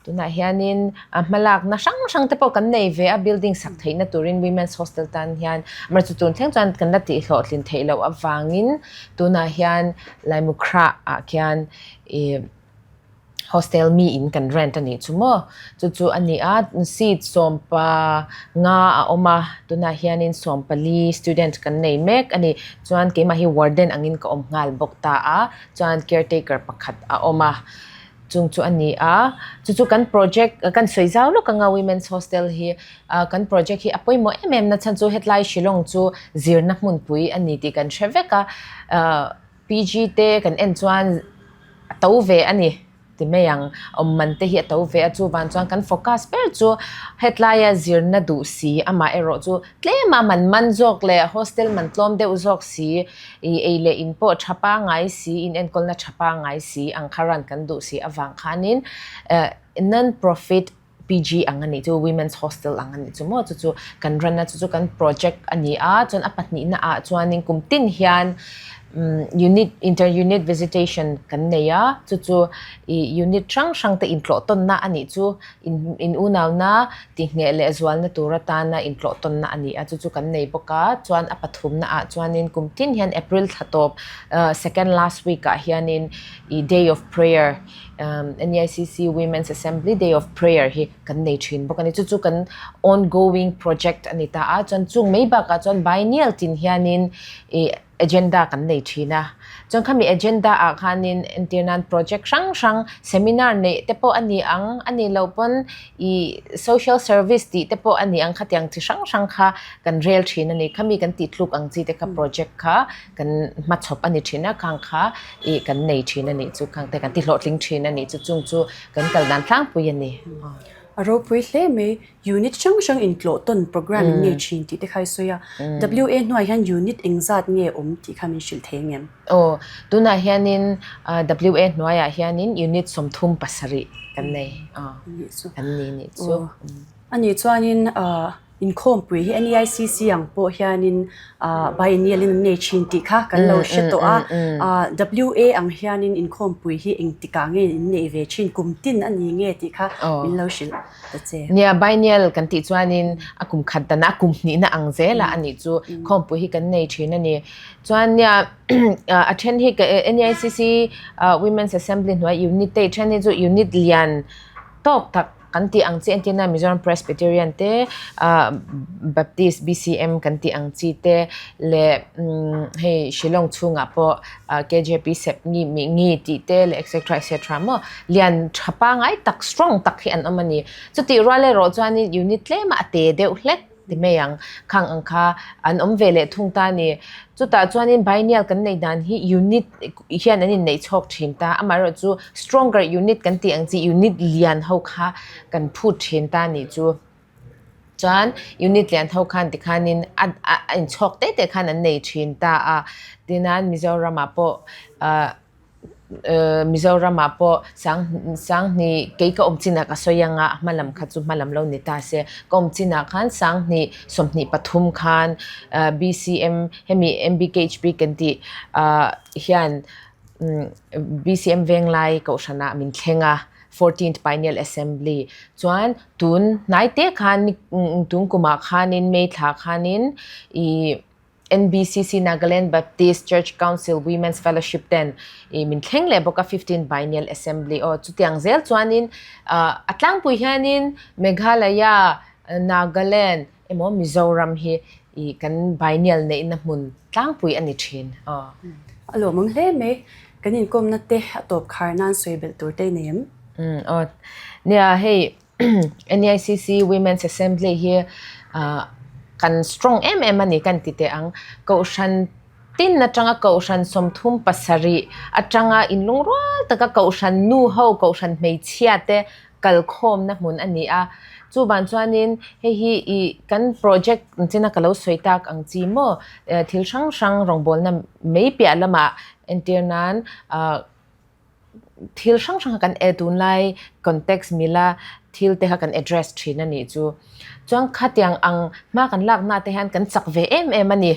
Tunah hianin a hmalakna hrang hrang te pawh kan nei ve a, building sak theihna turin women's hostel tan hian amaherawhchu tun thleng chuan kan la tihhlawhtlin theih loh avangin tunah hian Laimukhra ah khian ih hostel mi in kan rent a nih chu maw chu chu a ni a, seat sawmpa nga a awm a tunah hianin sawmpali student kan nei mek a ni chuan keimah hi warden angin ka awm nghal bawk ta a chuan caretaker pakhat a awm a. Chung chu a ni a, chu chu kan project kan sawi zau lawk anga Women's Hostel hi kan project hi a pawimawh em em na chhan chu hetlai Shillong chu zirna hmunpui a ni tih kan hre vek a, PG te kan en chuan a to ve a ni ti mai ang, awm man te hi a to ve a chuvang chuan kan focus ber chu hetlaia zirna duh si amah erawh chu tlem a man man zawk leh hostel man tlawm deuh zawk si I ei leh in pawh tha pangngai si, in enkawlna tha pangngai si ang kha run kan duh si avang khanin non-profit PG ang a nih chu, Women's Hostel ang a nih chu maw, chu chu kan run a, chu chu kan project a ni a, chuan a pahnihna ah chuanin kum tin hian unit, inter unit visitation kan nei a, chu chu ih unit hrang hrang te intlawh tawnna a nih chu. In unauna tihngheh leh zualna tur atana intlawh tawnna a ni a, chu chu kan nei bawk a. Chuan a pathumna ah chuanin kum tin hian April thla tawp second last week ah hianin ih Day of Prayer NEICC Women's Assembly Day of Prayer hi kan nei thin bawk a ni. Chu chu kan ongoing project a ni ta a, chuan chung mai bakah chuan biennial tin hianin ih agenda kan nei thin a, chuan khami agenda ah khanin entir nan project hrang hrang seminar neih te pawh a ni ang a nih loh pawn ih social service tih te pawh a ni ang khatiang chi hrang hrang kha kan rel thin a ni khami kan tih tluk ang chi te kha project kha kan hmachhawp a ni thin a khang kha ih kan nei thin a nih chu khang te kan ti hlawhtling thin a nih chu chung chu kan kal dan tlangpui a ni. A ropui hle mai. Unit hrang hrang intlawh tawn program in ngei thin tih te kha i sawi a. WA hnuai hian unit engzat nge awm tih kha min hrilh thei ang em? Aw, tunah hianin WA hnuaiah hianin unit 37 kan nei. Aw, kan ni nih chu. A nih chuanin inkhawmpui hi NEICC ang pawh hianin biennial in an nei thin tih kha kan lo hre tawh a. WA ang hianin inkhawmpui hi engtikah nge in neih ve thin, kum tin a ni nge tih kha min lo hrilh. ta che. Nia, biennial kan tih chuanin a kum khat dana a kum hnihna ang zela a nih chu khawmpui hi kan nei thin a ni. Chuan nia a then hi NEICC Women's Assembly hnuai unit te then hi chu unit lian tawk tak kan tih ang chi entirna Mizoram Presbyterian te Baptist BCM kan tih ang chi te leh hei Shillong chhungah pawh KJP Sep ngi mi ngi tih te leh etc etc maw lian tha pangai tak strong tak hi an awm a ni. Chutih rual erawh chuanin unit tlema a te deuh hlek ti mai ang khang ang kha an awm ve leh thung ta a ni. Chutah chuanin biennial kan neih dan hi unit hian an inneih chhawk thin ta amaherawh chu stronger unit kan tih ang chi unit lian ho kha kan phut thin ta a nih chu. Chuan unit lian ho khan tikhanin a a inchhawk te te khan an nei thin ta a tinan Mizoramah pawh ah Mizoramah pawh sang sanghnih kei ka awm chinah ka sawi anga a hma lam kha chu hma lam lo ni ta se ka awm chinah khan sanghnih 23 khan BCM hemi MBKHP kan tih ah hian BCM Venglai kohhranah min thleng a Fourteenth Biennial Assembly chuan tun hnai te khan tun kumah khanin May thla khanin ih NBCC Nagaland Baptist Church Council Women's Fellowship ten ih min thleng leh bawk a Fifteenth Biennial Assembly aw chutiang zel chuanin ah a tlangpui hianin Meghalaya Nagaland emaw Mizoram hi ih kan biennial neihna hmun tlangpui a ni thin aw. A lawmawm hle mai. Kan inkawmna te a tawp khar nan sawi belh tur te i nei em? Umm aw. Nia hei NEICC Women's Assembly hi ah kan strong em em a ni kan ti teh ang. Kohhran. tin atanga Kohhran 37 atanga inlungrual taka Kohhran nu ho, Kohhran hmeichhia te kalkhawmna hmun a ni a. Chuvang chuanin hei hi ih kan project china ka lo sawi tak ang chi maw thil hrang hrang rawngbawlna mai piah lamah entir nan ah thil hrang hrang kan e tunlai context mila thil te kha kan address thin a nih chu. Chuan khatiang ang hma kan lakna te hian kan chak ve em em a ni.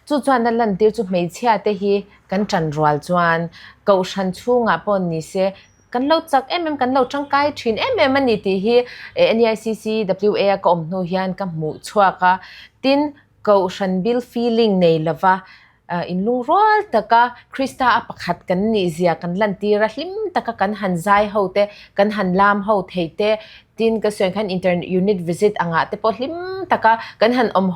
Chu chuan a lantir chu hmeichhia te hi kan tanrual chuan kohhran chhungah pawh ni se Kan lo chak em em, kan lo tangkai thin em em a ni tih hi NEICCWA a ka awm hnu hian ka hmuh chhuak a. Tin, Kohhran bil feeling nei lova inlungrual taka Krista a pakhat kan nih zia kan lantir a, hlim taka kan han zai ho te, kan han lam ho thei te, Tin, ka sawi ang khan inter unit visit angah te pawh hlim taka kan han awm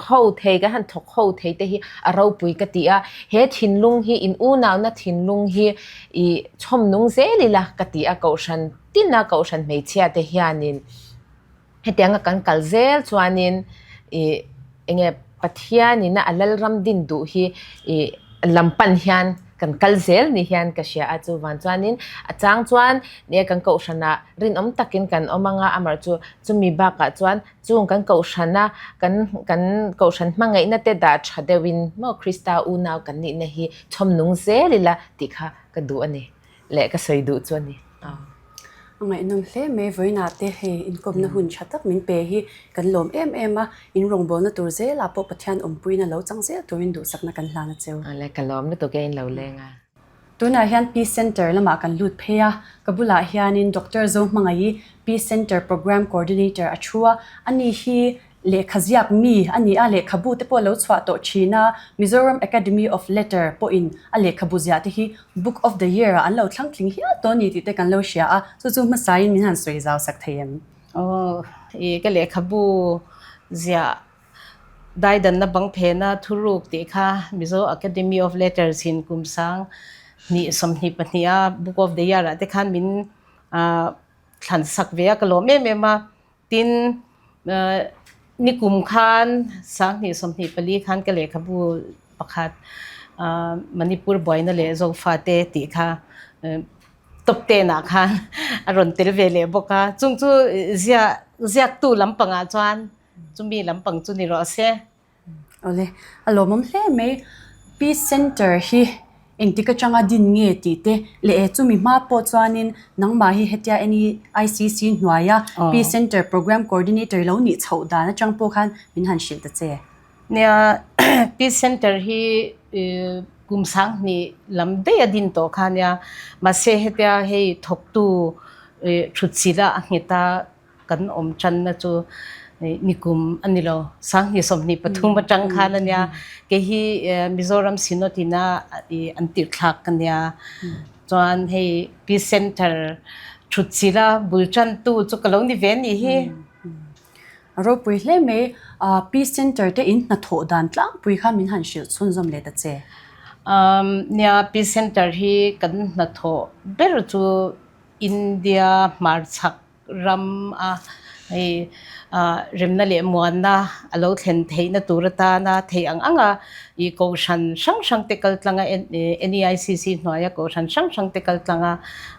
ho thei, kan han thawk ho thei te hi a ropui ka ti a. He thinlung hi, in unauna thinlung hi i chhawm nung zel ila ka ti a, Kohhran tina Kohhran hmeichhia te hianin hetianga kan kal zel chuanin i enge Pathianina a Lalram din duh hi i lam pan hian kan kal zel ni hian ka hria a, chuvang chuanin a chang chuan nia kan Kohhranah rinawm takin kan awm anga amah chu chumi bakah chuan chung kan Kohhrana kan kan Kohhran hmangaihna te dah tha deuhin maw Krista unau kan nihna hi chhawm nung zel ila tih kha ka duh a ni leh ka sawi duh chu a ni. A ngaihnawm hle mai vawiinah te hei inkawmna hun tha tak min pe hi kan lawm em em a, in rawngbawlna tur zelah pawh Pathian awmpuiin a lo chang zel turin duhsakna kan hlan a cheu. Awle ka lawm lutuk e in lo leng a. Tunah hian Peace Centre lamah kan lut phei a, ka bulah hianin Doctor Zohmangaih Peace Centre Programme Coordinator a thu a, ani hi lehkha ziak mi a ni a, lehkhabu te pawh a lo chhuah tawh thin a, Mizoram Academy of Letter pawhin a lehkhabu ziah te hi Book of the Year ah an lo thlang tling hial tawh a ni tih te kan lo hria a, chu chu hmasain min han sawi zau sak thei em? Aw, i ka lehkhabu ziah Daidanna bang phena thuruk tih kha Mizo Academy of Letters in kum 2022 a Book of the Year ah te khan min thlan sak ve a, ka lawm em em a. Tin, nikum khan 2024 khan ka lehkhabu pakhat Manipur buaina leh Zofate tih kha top ten ah khan a rawn tel ve leh bawk a. Chung chu ziah ziaktu lampangah chuan Chumi lampang chu ni rawh se. Awle, a lawmawm hle mai. Peace Centre hi engtik atanga din nge tih te leh e chumi hma pawh chuanin nangmah hi hetia NEICC hnuaia Peace Centre Programme Coordinator lo nih chhoh dan atang pawh khan min han hrilh ta che. Nia, Peace Centre hi kum 2000 lam daih a din tawh kha nia. Mahse hetia hei thawktu thutchilh a nghet a. Kan awm tanna chu nikum a ni lo, 2023 atang khan a nia. Kei hi Mizoram Synod ina an tirh thlak ka nia. Chuan hei Peace Centre thutchilh a bul tantu chu ka lo ni ve a nih hi. A ropui hle mai. Peace Centre te in hnathawh dan tlangpui kha min han hrilh chhunzawm leh ta che. Nia, Peace Centre hi kan hnathawh ber chu India hmarchhak ram a hei remna leh muanna a lo thlen theihna tur atana theih ang ang a ih kohhran hrang hrang te kal tlang a NEICC hnuaia kohhran hrang hrang te kal tlang a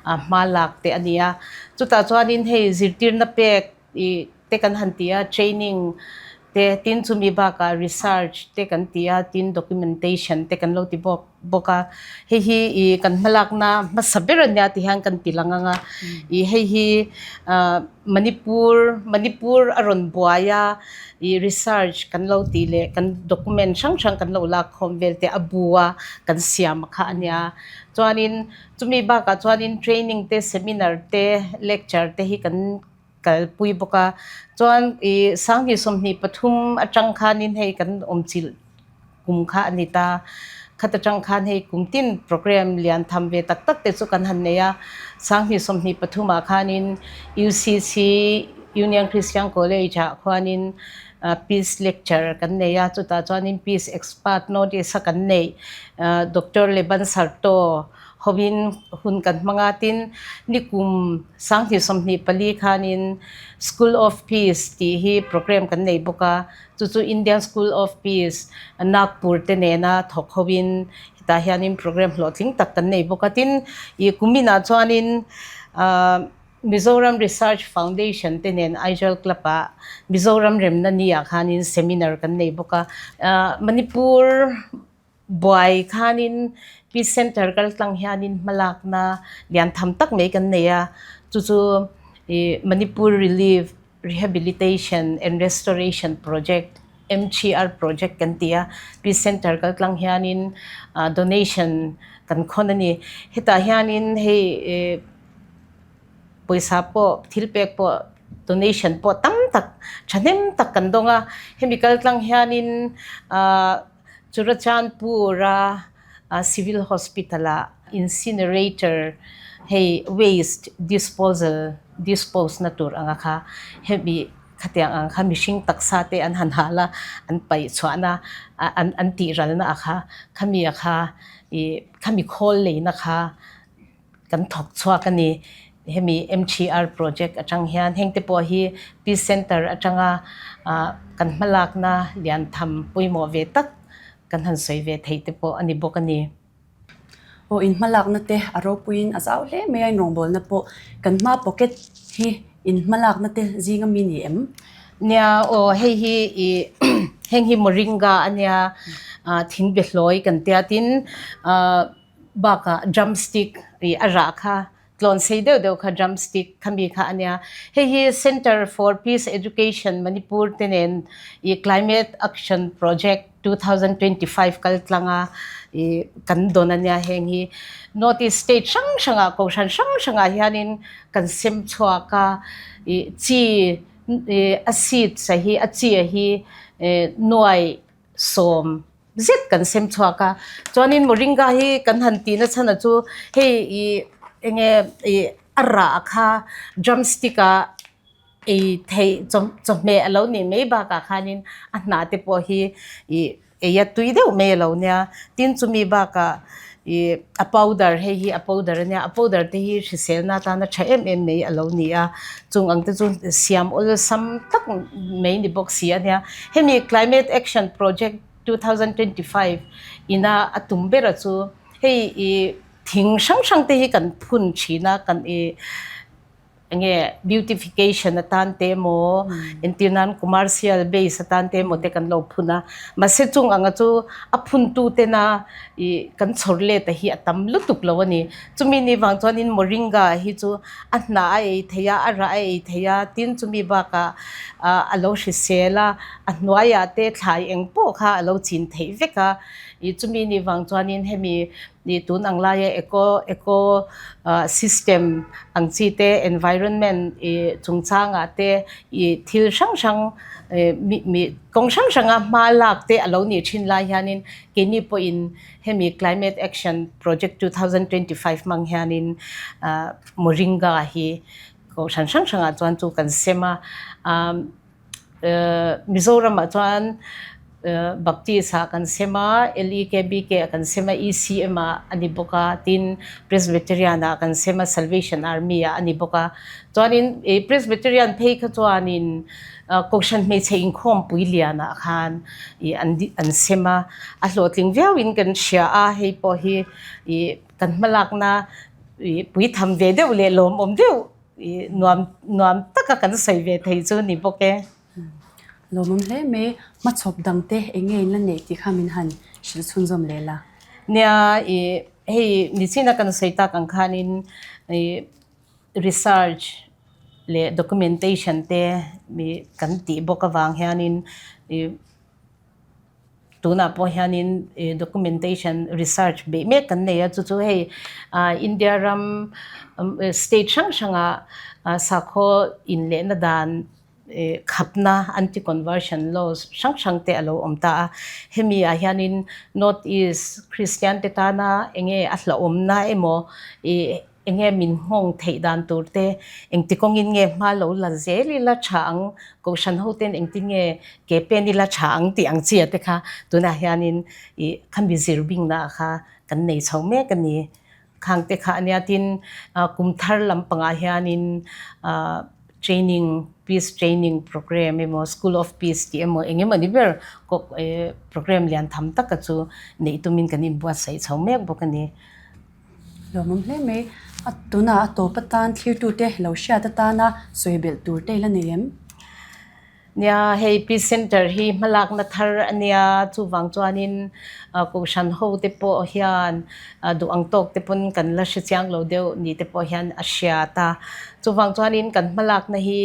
hma lak te a ni a. Chutah chuanin hei zirtirna pek ih te kan han ti a, training te tin chumi bakah research te kan ti a, tin documentation te kan lo ti bawk bawk a. Hei hi ih kan hmalakna hmasa ber a nia ti hian kan ti lang ang a. Ih hei hi ah Manipur Manipur a rawn buai a, ih research kan lo tih leh kan document hrang hrang kan lo lak khawm vel te a bu a kan siam kha a nia. Chuanin chumi bakah chuanin training te seminar te lecture te hi kan kalpui bawk a. Chuan ih 2023 atang khanin hei kan awmchilh kum kha a ni ta. Khat atang khan hei kum tin program lian tham ve tak tak te chu kan han nei a. 2023 ah khanin UCC, Union Christian College ah khuanin. Peace Lecture kan nei a, chutah chuanin Peace Expert North East a kan neih Doctor Leban Sarto hovin hun kan hmang a, tin nikum 2024 khanin School of Peace tih hi program kan nei bawk a, chu chu Indian School of Peace Nagpur te nena thawk hovin hetah hianin program hlawhtling tak kan nei bawk a, tin ih kuminah chuanin ah Mizoram Research Foundation te nen Aizawl Club ah Mizoram remna ni ah khanin seminar kan nei bawk a. Manipur buai khanin Peace Centre kal tlang hianin hmalakna lian tham tak mai kan nei a, chu chu Manipur Relief Rehabilitation and Restoration Project, MTR Project kan ti a, Peace Centre kal tlang hianin donation kan khawn a ni. Hetah hianin hei Pawisa pawh, thil pek pawh, donation pawh tam tak, thahnem tak kan dawng a. Hemi kal tlang hianin ahh Churachandpur-a Civil Hospital-ah incinerator hei waste disposal dispose na tur anga kha hemi khatiang ang kha mihring taksa te an han hal a, an paih chhuahna an an tih ralna a kha khami a kha ih khami khawl leina kha Kan thawk chhuak a ni. Hemi MTR project atang hian heng te pawh hi Peace Centre atanga kan hmalakna lian tham pawimawh ve tak kan han sawi ve theih te pawh a ni bawk a ni. Aw in hmalakna te a ropuiin a zau hle mai a, in rawngbawlna pawh kan hma pocket hi in hmalakna te zing ami ni em? Nia aw hei hi i heng hi Moringa a nia thingbehlawi kan tia tin Bakah drumstick ih a rah kha tlawn sei deuh deuh kha drumstick khami kha a nia. Hei hi Centre for Peace Education Manipur te nen ih Climate Action Project 2025 kal tlanga ih kan dawn a nia heng hi. North East state hrang hrangah kohhran hrang hrangah hianin kan sem chhuak a ih chi ih a seeds a hi a chi a hi nuai sawm zet kan sem chhuak a chuanin moringa hi kan han tihna chhan a chu hei ih enge ih a rah kha drumstick ah ei theih chaw chawhmeh a lo nih mai bakah khanin a hnah te pawh hi ih ei a tui deuh mai a lo nia tin chumi bakah ih a powder hei hi a powder a nia a powder te hi hriselna atana tha em em mai a lo ni a chung ang te chu siam awlsam tak mai ni bawk si a nia hemi climate action project 2025 ina a tum ber a chu hei ih thing hrang hrang te hi kan phun thin a kan ih enge beautification atan te emaw entir nan commercial base atan te emaw te kan lo phun a mahse chung anga chu a phun tu tena ih kan chhawr let a hi a tam lutuk lo a ni chumi ni vang chuanin moringa hi chu a hnah a ei thei a a rah a ei thei a tin chumi bakah ah a lo hrisel a a hnuaiah te thlai eng pawh kha a lo chin theih vek a ih chumi ni vang chuanin hemi ih tun ang laia eco eco ah system ang chi te environment ih chungchangah te ih thil hrang hrang ih mi mi kawng hrang hranga hma lak te a lo nih thin lai hianin keini pawhin hemi climate action project 2025 hmang hianin ah moringa hi kohhran hrang hrangah chuan chu kan sem a ah Mizoramah chuan Baptist ah kan sem a, LEKBK ah kan sem a, ECM ah a ni bawk a, tin Presbyterian ah kan sem a, Salvation Army ah a ni bawk a. Chuanin Presbyterian phei kha chuanin Kohhran hmeichhe inkhawmpui lianah khan an sem a, a hlawhtling viauin kan hria a, hei pawh hi kan hmalakna puitham ve deuh leh lawmawm deuh I nuam nuam taka kan sawi ve thei chu ni bawk e. Lawmawm hle mai, hmachhawp dang te eng nge in la neih tih kha min han hrilh chhunzawm leh la. Nia, i hei nichina kan sawi tak ang khanin i research leh documentation te mi kan tih bawk avang hianin i Tunah pawh hianin documentation research beih mek kan nei a, chu chu hei India ram state hrang hranga sakhaw inlehna dan khapna anti conversion laws hrang hrang te a lo awm ta a. Hemi ah hianin North East Christian te tana eng nge a hlauhawmna emaw ih. Enge min nghawng theih dan tur te, engti kawngin nge hma lo la zel ila tha ang, kohhran ho ten engtin nge ke pen ila tha ang tih ang chi te kha tunah hianin ih khami zir bingna kha kan nei chho mek a ni. Khang te kha ania tin kum thar lampangah hianin ah training peace training program emaw school of peace tih emaw eng emaw ni ber program lian tham taka chu neih tumin kan inbuatsaih chho mek bawk a ni. Lawmawm hle mai. A tunah a tawp atan thlirtute lo hriat atana sawi belh tur te ila nei em? Nia, hei Peace Centre hi hmalakna thar a nia, chuvang chuanin Kohhran ho te pawh hian duh ang tawk te pawn kan la hre chiang lo deuh ni te pawh hian a hriat a. Chuvang chuanin kan hmalakna hi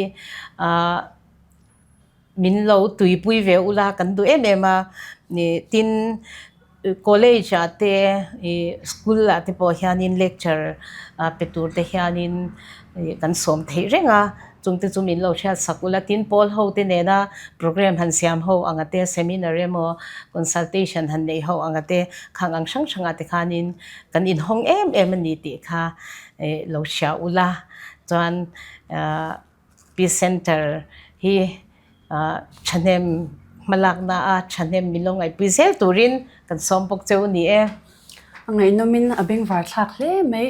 Min lo tuipui ve ula kan duh em em a, tin college ah te ih school ah te pawh hianin lecture pe tur te hianin kan sawm theih reng a, chung te chu min lo hriat sak ula, tin pawl ho te nena program han siam ho anga te seminar emaw consultation han neih ho anga te khang ang hrang hrang ah te khanin kan inhawng em em a ni tih kha lo hria ula chuan ah. Peace Centre hi thahnem hmalakna a thahnem min lo ngaihpui zel turin kan sawm bawk cheu a ni e. A ngaihnawmin a bengvar thlak hle mai.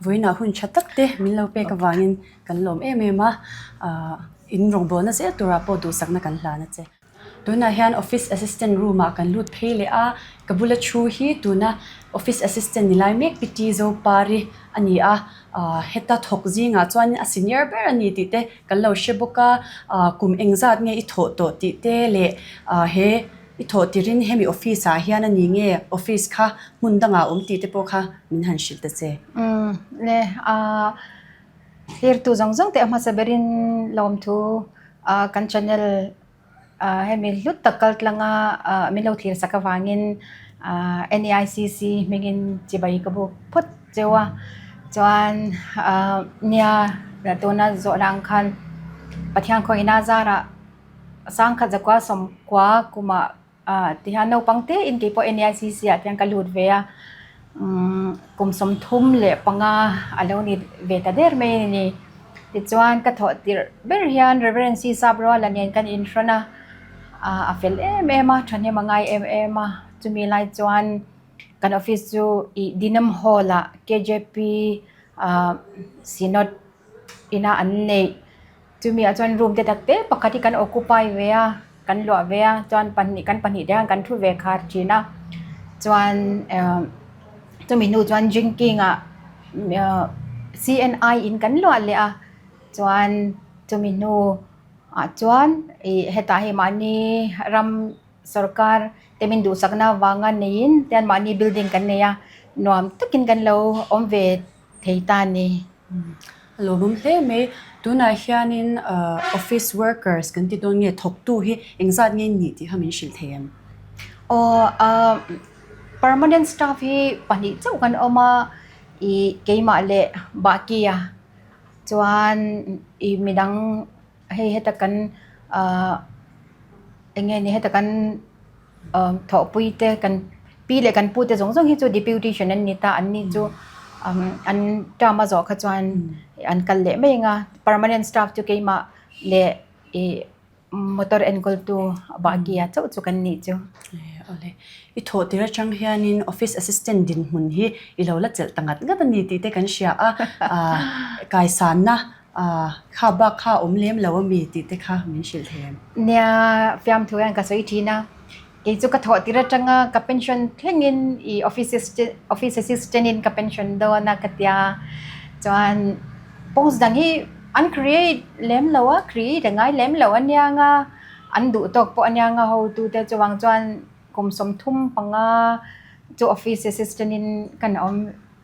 Vawiinah hun tha tak te min lo pek avangin kan lawm em em a, in rawngbawlna zel turah pawh duhsakna kan hlan a che. Tunah hian office assistant room ah kan lut phei leh a, ka bula thu hi tuna office assistant ni lai mek Pi Zopari a ni a, ah heta thawk zingah chuan a senior ber a ni tih te kan lo hre bawk a, ah kum engzat nge i thawh tawh tih te leh ah he i thawh tirin hemi office ah hian a ni nge office kha hmun dangah a awm tih te pawh kha min han hrilh ta che. Umm le ah Hlirtu zawng zawng te a hmasa berin lawmthu kan channel hemi hlut tak kal tlanga min lo thlir sak avangin NEICC hmingin chibai ka buk phawt cheu a chuan nia tuna zawhna ang khan Pathian khawihna zarah sangkhat zakua sawmkua kumah Ah tihian naupang te in keipawh NEICC ah tihian ka lut ve a umm kum 35 a lo ni ve ta der mai a ni. Tichuan ka thawh tirh ber hian Reverend C Sapruala nen kan inhrawn a, ah a fel em em a, thahnem a ngai em em a, chumi lai chuan kan office chu ih Dinham Hall ah KJP ah Synod ina an neih. Chumi ah chuan room te tak te pakhat hi kan occupy ve a kan luah ve a chuan pahnih kan pahnih te hian kan thu ve khar thin a chuan ehh chumi hnu chuan drinking ah ehh C N I in kan luah leh a chuan chumi hnu ah chuan ih hetah hei mahni ram sorkar te min duhsakna avanga neiin tian mahni building kan nei a nuam takin kan lo awm ve. thei ta a ni. A lawmawm hle mai. Tunah hianin office workers kan ti dawn nge thawktu hi engzat nge nih tih kha min hrilh thei em? Aw permanent staff hi pahnih chauh kan awm a, ih keimah leh Bakia chuan ih midang hei heta kan eng nge ni heta kan. Thawhpui te kan pi leh kan pu te zawng zawng hi chu deputation an ni ta an ni chu an term a zawh kha chuan an kal leh mai ang a permanent staff chu keimah leh ih motor enkawl tu Bakia chauh chu kan nih chu. Awle i thawh tir atang hianin office assistant dinhmun hi i lo la chelh ta ngat ngat a ni tih te kan hria a kaisanna Aah, kha bak kha awm lem lo ami tih te kha min hrilh thei em? Nia, fiamthu hian ka sawi thin a, kei chu ka thawh tir atanga ka pension thlengin i office office assistant in ka pension dawn a ka tia, chuan post dang hi an create lem lo a, create a ngai lem lo ania nga, an duh tawk pawh ania nga hotu te chuvang chuan kum 35 chu office assistant in kan awm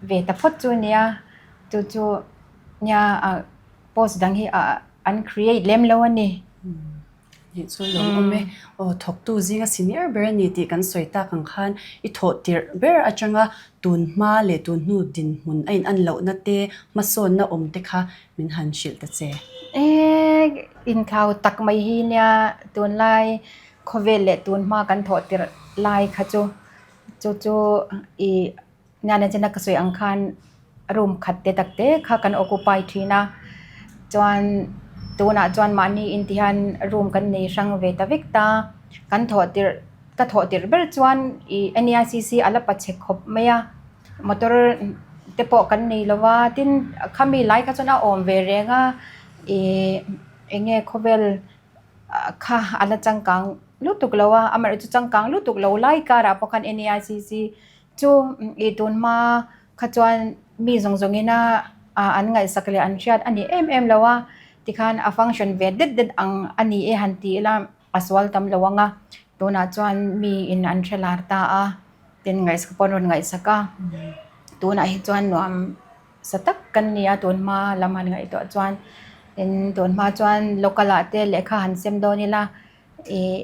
ve ta phawt chu ania, chu chu. Nia post dang hi an create lem lo a ni. Nih chu lo awm e. Aw thawktu zinga senior ber a ni tih kan sawi tak ang khan i thawh tirh ber atanga tun hma leh tun hnu dinhmun a in an lohna te hmasawnna awm te kha min han hrilh ta che. E inthlau tak mai hi nia tunlai khawvel leh tun hma kan thawh tirh lai kha chu chu chu i Nia na chena ka sawi ang khan room khat te tak te kha kan occupy thin a chuan tunah chuan mahni in ti hian room kan nei hrang ve ta vek ta kan thawh tirh ka thawh tirh ber chuan ih N E I C C a la pa chhe khawp mai a motor te pawh kan nei lo va tin khami lai kha chuan a awm ve reng a ih eng nge khawvel kha a la changkang lutuk lo a amaherawhchu changkang lutuk lo lai karah pawh khan N E I C C chu ih tun hma kha chuan mi zawng zawng ina ah an ngaihsak leh an hriat a ni em em lo a tikhan a function ve det det ang a ni e han ti ila a sual tam lo ang a tunah chuan mi in an hre lar ta a tin ngaihsak pawh an rawn ngaihsak a tunah hi chuan nuam sa tak kan ni a tun hma lam han ngaihtuah chuan tin tun hma chuan local ah te lehkha han sem dawn ila ih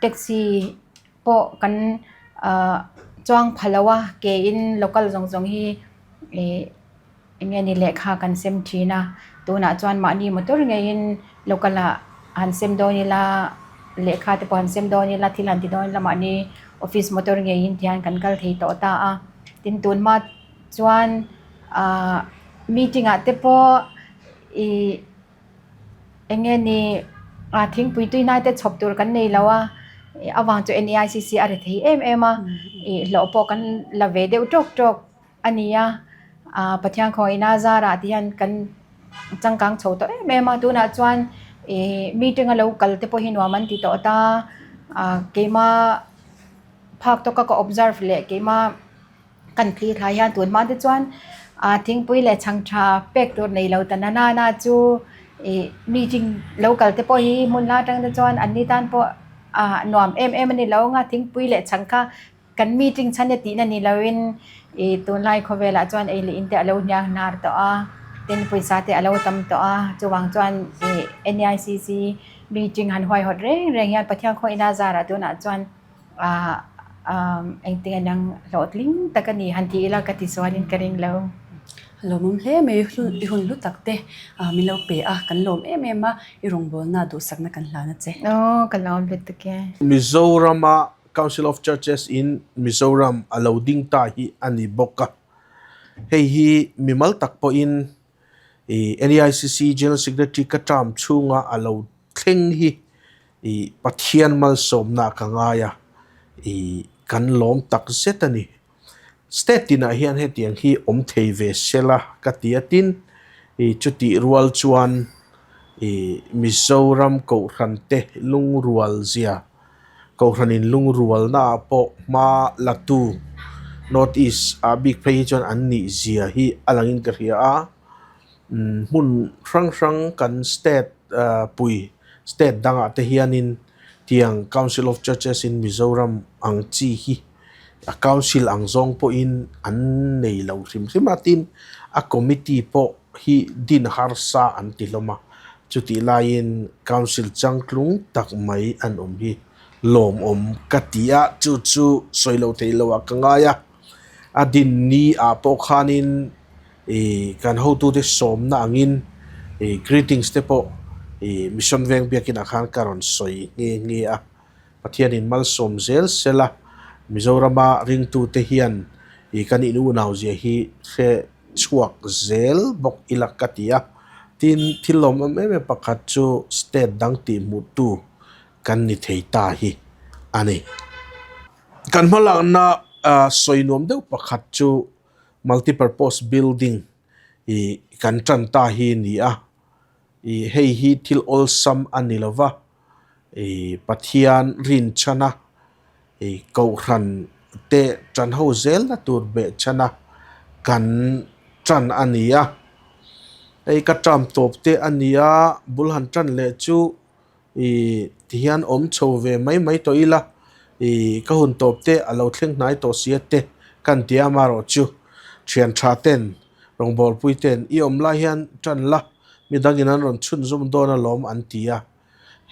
taxi pawh kan ahh chuang pha lo a ke in local zawng zawng hi ih eng nge ni lehkha kan sem thin a tunah chuan mahni motor ngeiin local ah han sem dawn ila lehkha te pawh han sem dawn ila thil han ti dawn ila mahni office motor ngeiin tihian kan kal thei tawh ta a tin tun hma chuan ahh meeting ah te pawh ih eng nge ni ah thingpui tui hnai te chhawp tur kan nei lo a avang chu N E I C C a ri thei em em a ih hlawh pawh kan la ve deuh tawk tawk a ni a ah Pathian khawngaihna zarah te hian kan changkang chho tawh em em a tunah chuan ih meeting a lo kal te pawh hi nuam an ti tawh ta ah keima phak tawka ka observe leh keima. Kan thlir thlai hian tun hma te chuan ah thingpui leh chhang tha pek tur nei lo ta na na chu ih meeting lo kal te pawh hi hmun la atang te chuan an ni tan pawh ah nuam em em a ni lo ang a thingpui leh chhang kha kan meeting chhan e tihna ni lo in ih tunlai khawvelah chuan ei leh in te a lo hniang hnar tawh a tin pawisa te a lo tam tawh a chuvang chuan ih N I C C meeting han huaihawt reng reng hian Pathian khaw ina zarah tunah chuan. Ah engtin a nang hlawhtling tak a ni han ti ila ka ti chuanin ka ring lo. Lawmawm hle mai i hun hlu tak te min lo pe a, kan lawm em em a, i rawngbawlna duhsakna kan hlan a che. Aw ka lawm lutuk e. Mizorama Council of Churches in Mizoram a lo ding ta hi a ni bawk a, hei hi mimal tak pawhin NEICC General Secretary ka term chhunga a lo thleng hi ih Pathian malsawmna ka ngai a, ih kan lawm tak zet a ni. State tinah hian hetiang hi awm thei ve sela ka ti a, tin ih chutih rual chuan ih Mizoram Kohhran te lungrual zia, Kohhranin lungrualna ah pawh hma la tu North East ah bik phei hi chuan an nih zia hi a langin ka hria a. Hmun hrang hrang kan state pui state dangah te hianin tiang Council of Churches in Mizoram ang chi hi a council ang zawng pawhin an nei lo hrim hrim a tin a committee pawh hi din harsa an ti hlawm a chutih laiin council changtlung tak mai an awm hi lawmawm ka ti a chu chu sawi lo theih loh ah ka ngai a a din ni ah pawh khanin. Ih kan hotute sawmna angin ih greetings te pawh ih mission veng biakinah khan ka rawn sawi nghe nghe a, Pathianin malsawm zel sela Mizorama ringtute hian ih kan inunau zia hi hre chhuak zel bawk ila ka ti a, tin thil lawmawm em em pakhat chu state dang tihhmuhtu kan ni thei ta hi a ni. Kan hmalakna sawi nuam deuh pakhat chu. Multipurpose building ih kan tan ta hi a ni a, ih hei hi thil awlsam a ni lo va, ih Pathian rinchhan a, ih kohhran te tan ho zel na tur behchhan a kan tan a ni a, hei ka term tawp te a ni a, bul han tan leh chu. Ih tihian awm chho ve mai mai tawh ila ih ka hun tawp te a lo thleng hnai tawh sia te kan ti a amaherawh chu thian tha ten rawngbawlpui ten i awm lai hian tan la midangin an rawn chhunzawm dawn alawm an ti a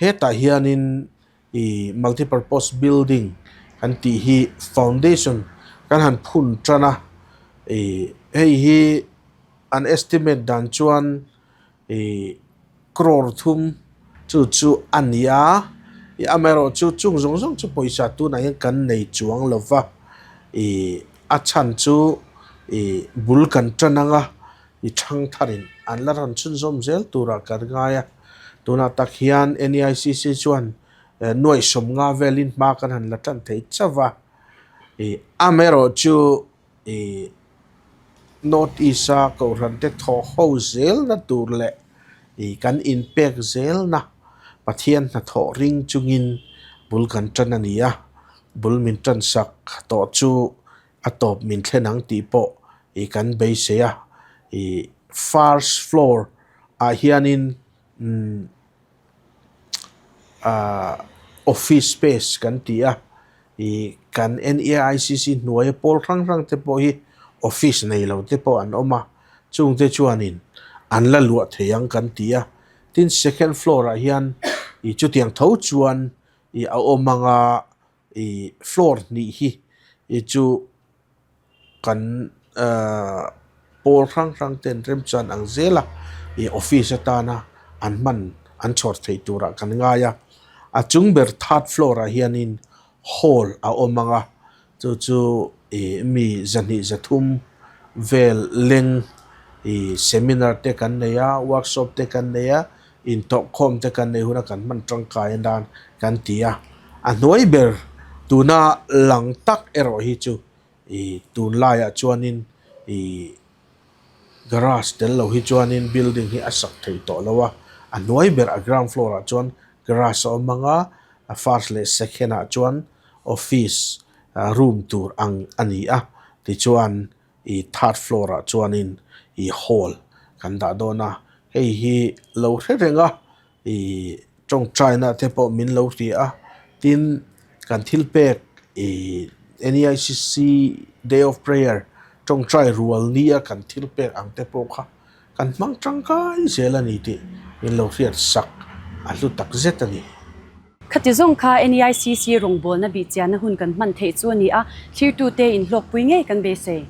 hetah hianin ih multipurpose building kan tih hi foundation kan han phun tan a ih hei hi an estimate dan chuan. Ih crore thum chu chu a ni a, ih amaherawh chu chung zawng zawng chu pawisa tunah hian kan nei chuang lo va, ih a chhan chu I bul kan tan anga i thangtharin an la rawn chhunzawm zel turah kan ngai a. Tunah tak hian NEICC chuan nuaih sawmnga velin hma kan han la tan thei chauh va. I amaherawh chu i North East a Kohhran te thawh ho zelna tur leh i kan inpek zelna Pathian hnathawh ring chungin bul kan tan a ni a. Bul min tan sak tawh chu a tawp min thlen ang tih pawh i kan beisei a. I first floor ah hianin umm ahh office space kan ti a ih kan N_A_I_C_C hnuaia pawl hrang hrang te pawh hi office nei lo te pawh an awm a chung te chuanin an la luah thei ang kan ti a tin second floor ah hian ih chutiang tho chuan ih a awm ang a ih floor hnih hi ih chu. Kan pawl hrang hrang ten remchan ang zel a ih office atana an hman an chhawr theih turah kan ngai a. A chung ber third floor ah hianin hall a awm ang a chu chu ih mi zahnih zathum vel leng ih seminar te kan nei a workshop te kan nei a intawhkhawm te kan nei huna kan hman tangkai nan kan ti a. A hnuai ber tuna lang tak erawh hi chu Ih tunlaiah chuanin ih garage tel lo hi chuanin building hi a sak thei tawh lo a, a hnuai ber a ground floor ah chuan garage a awm ang a, a first leh second ah chuan office room tur ang a ni a, tichuan ih third floor ah chuanin ih hall kan dah dawn a, hei hi lo hre reng a ih tawngtaina te pawh min lo hria a tin kan thil pek ih N_E_I_C_C day of prayer tawngtai rual nia kan thil pek ang te pawh kha kan hmang tangkai zel a ni tih min lo hriat sak a hlu tak zet a ni. Khati zawng kha N_E_I_C_C rawngbawlna bihchianna hun kan hman theih chu a ni a, thlirtute inhlawkpui ngei kan beisei.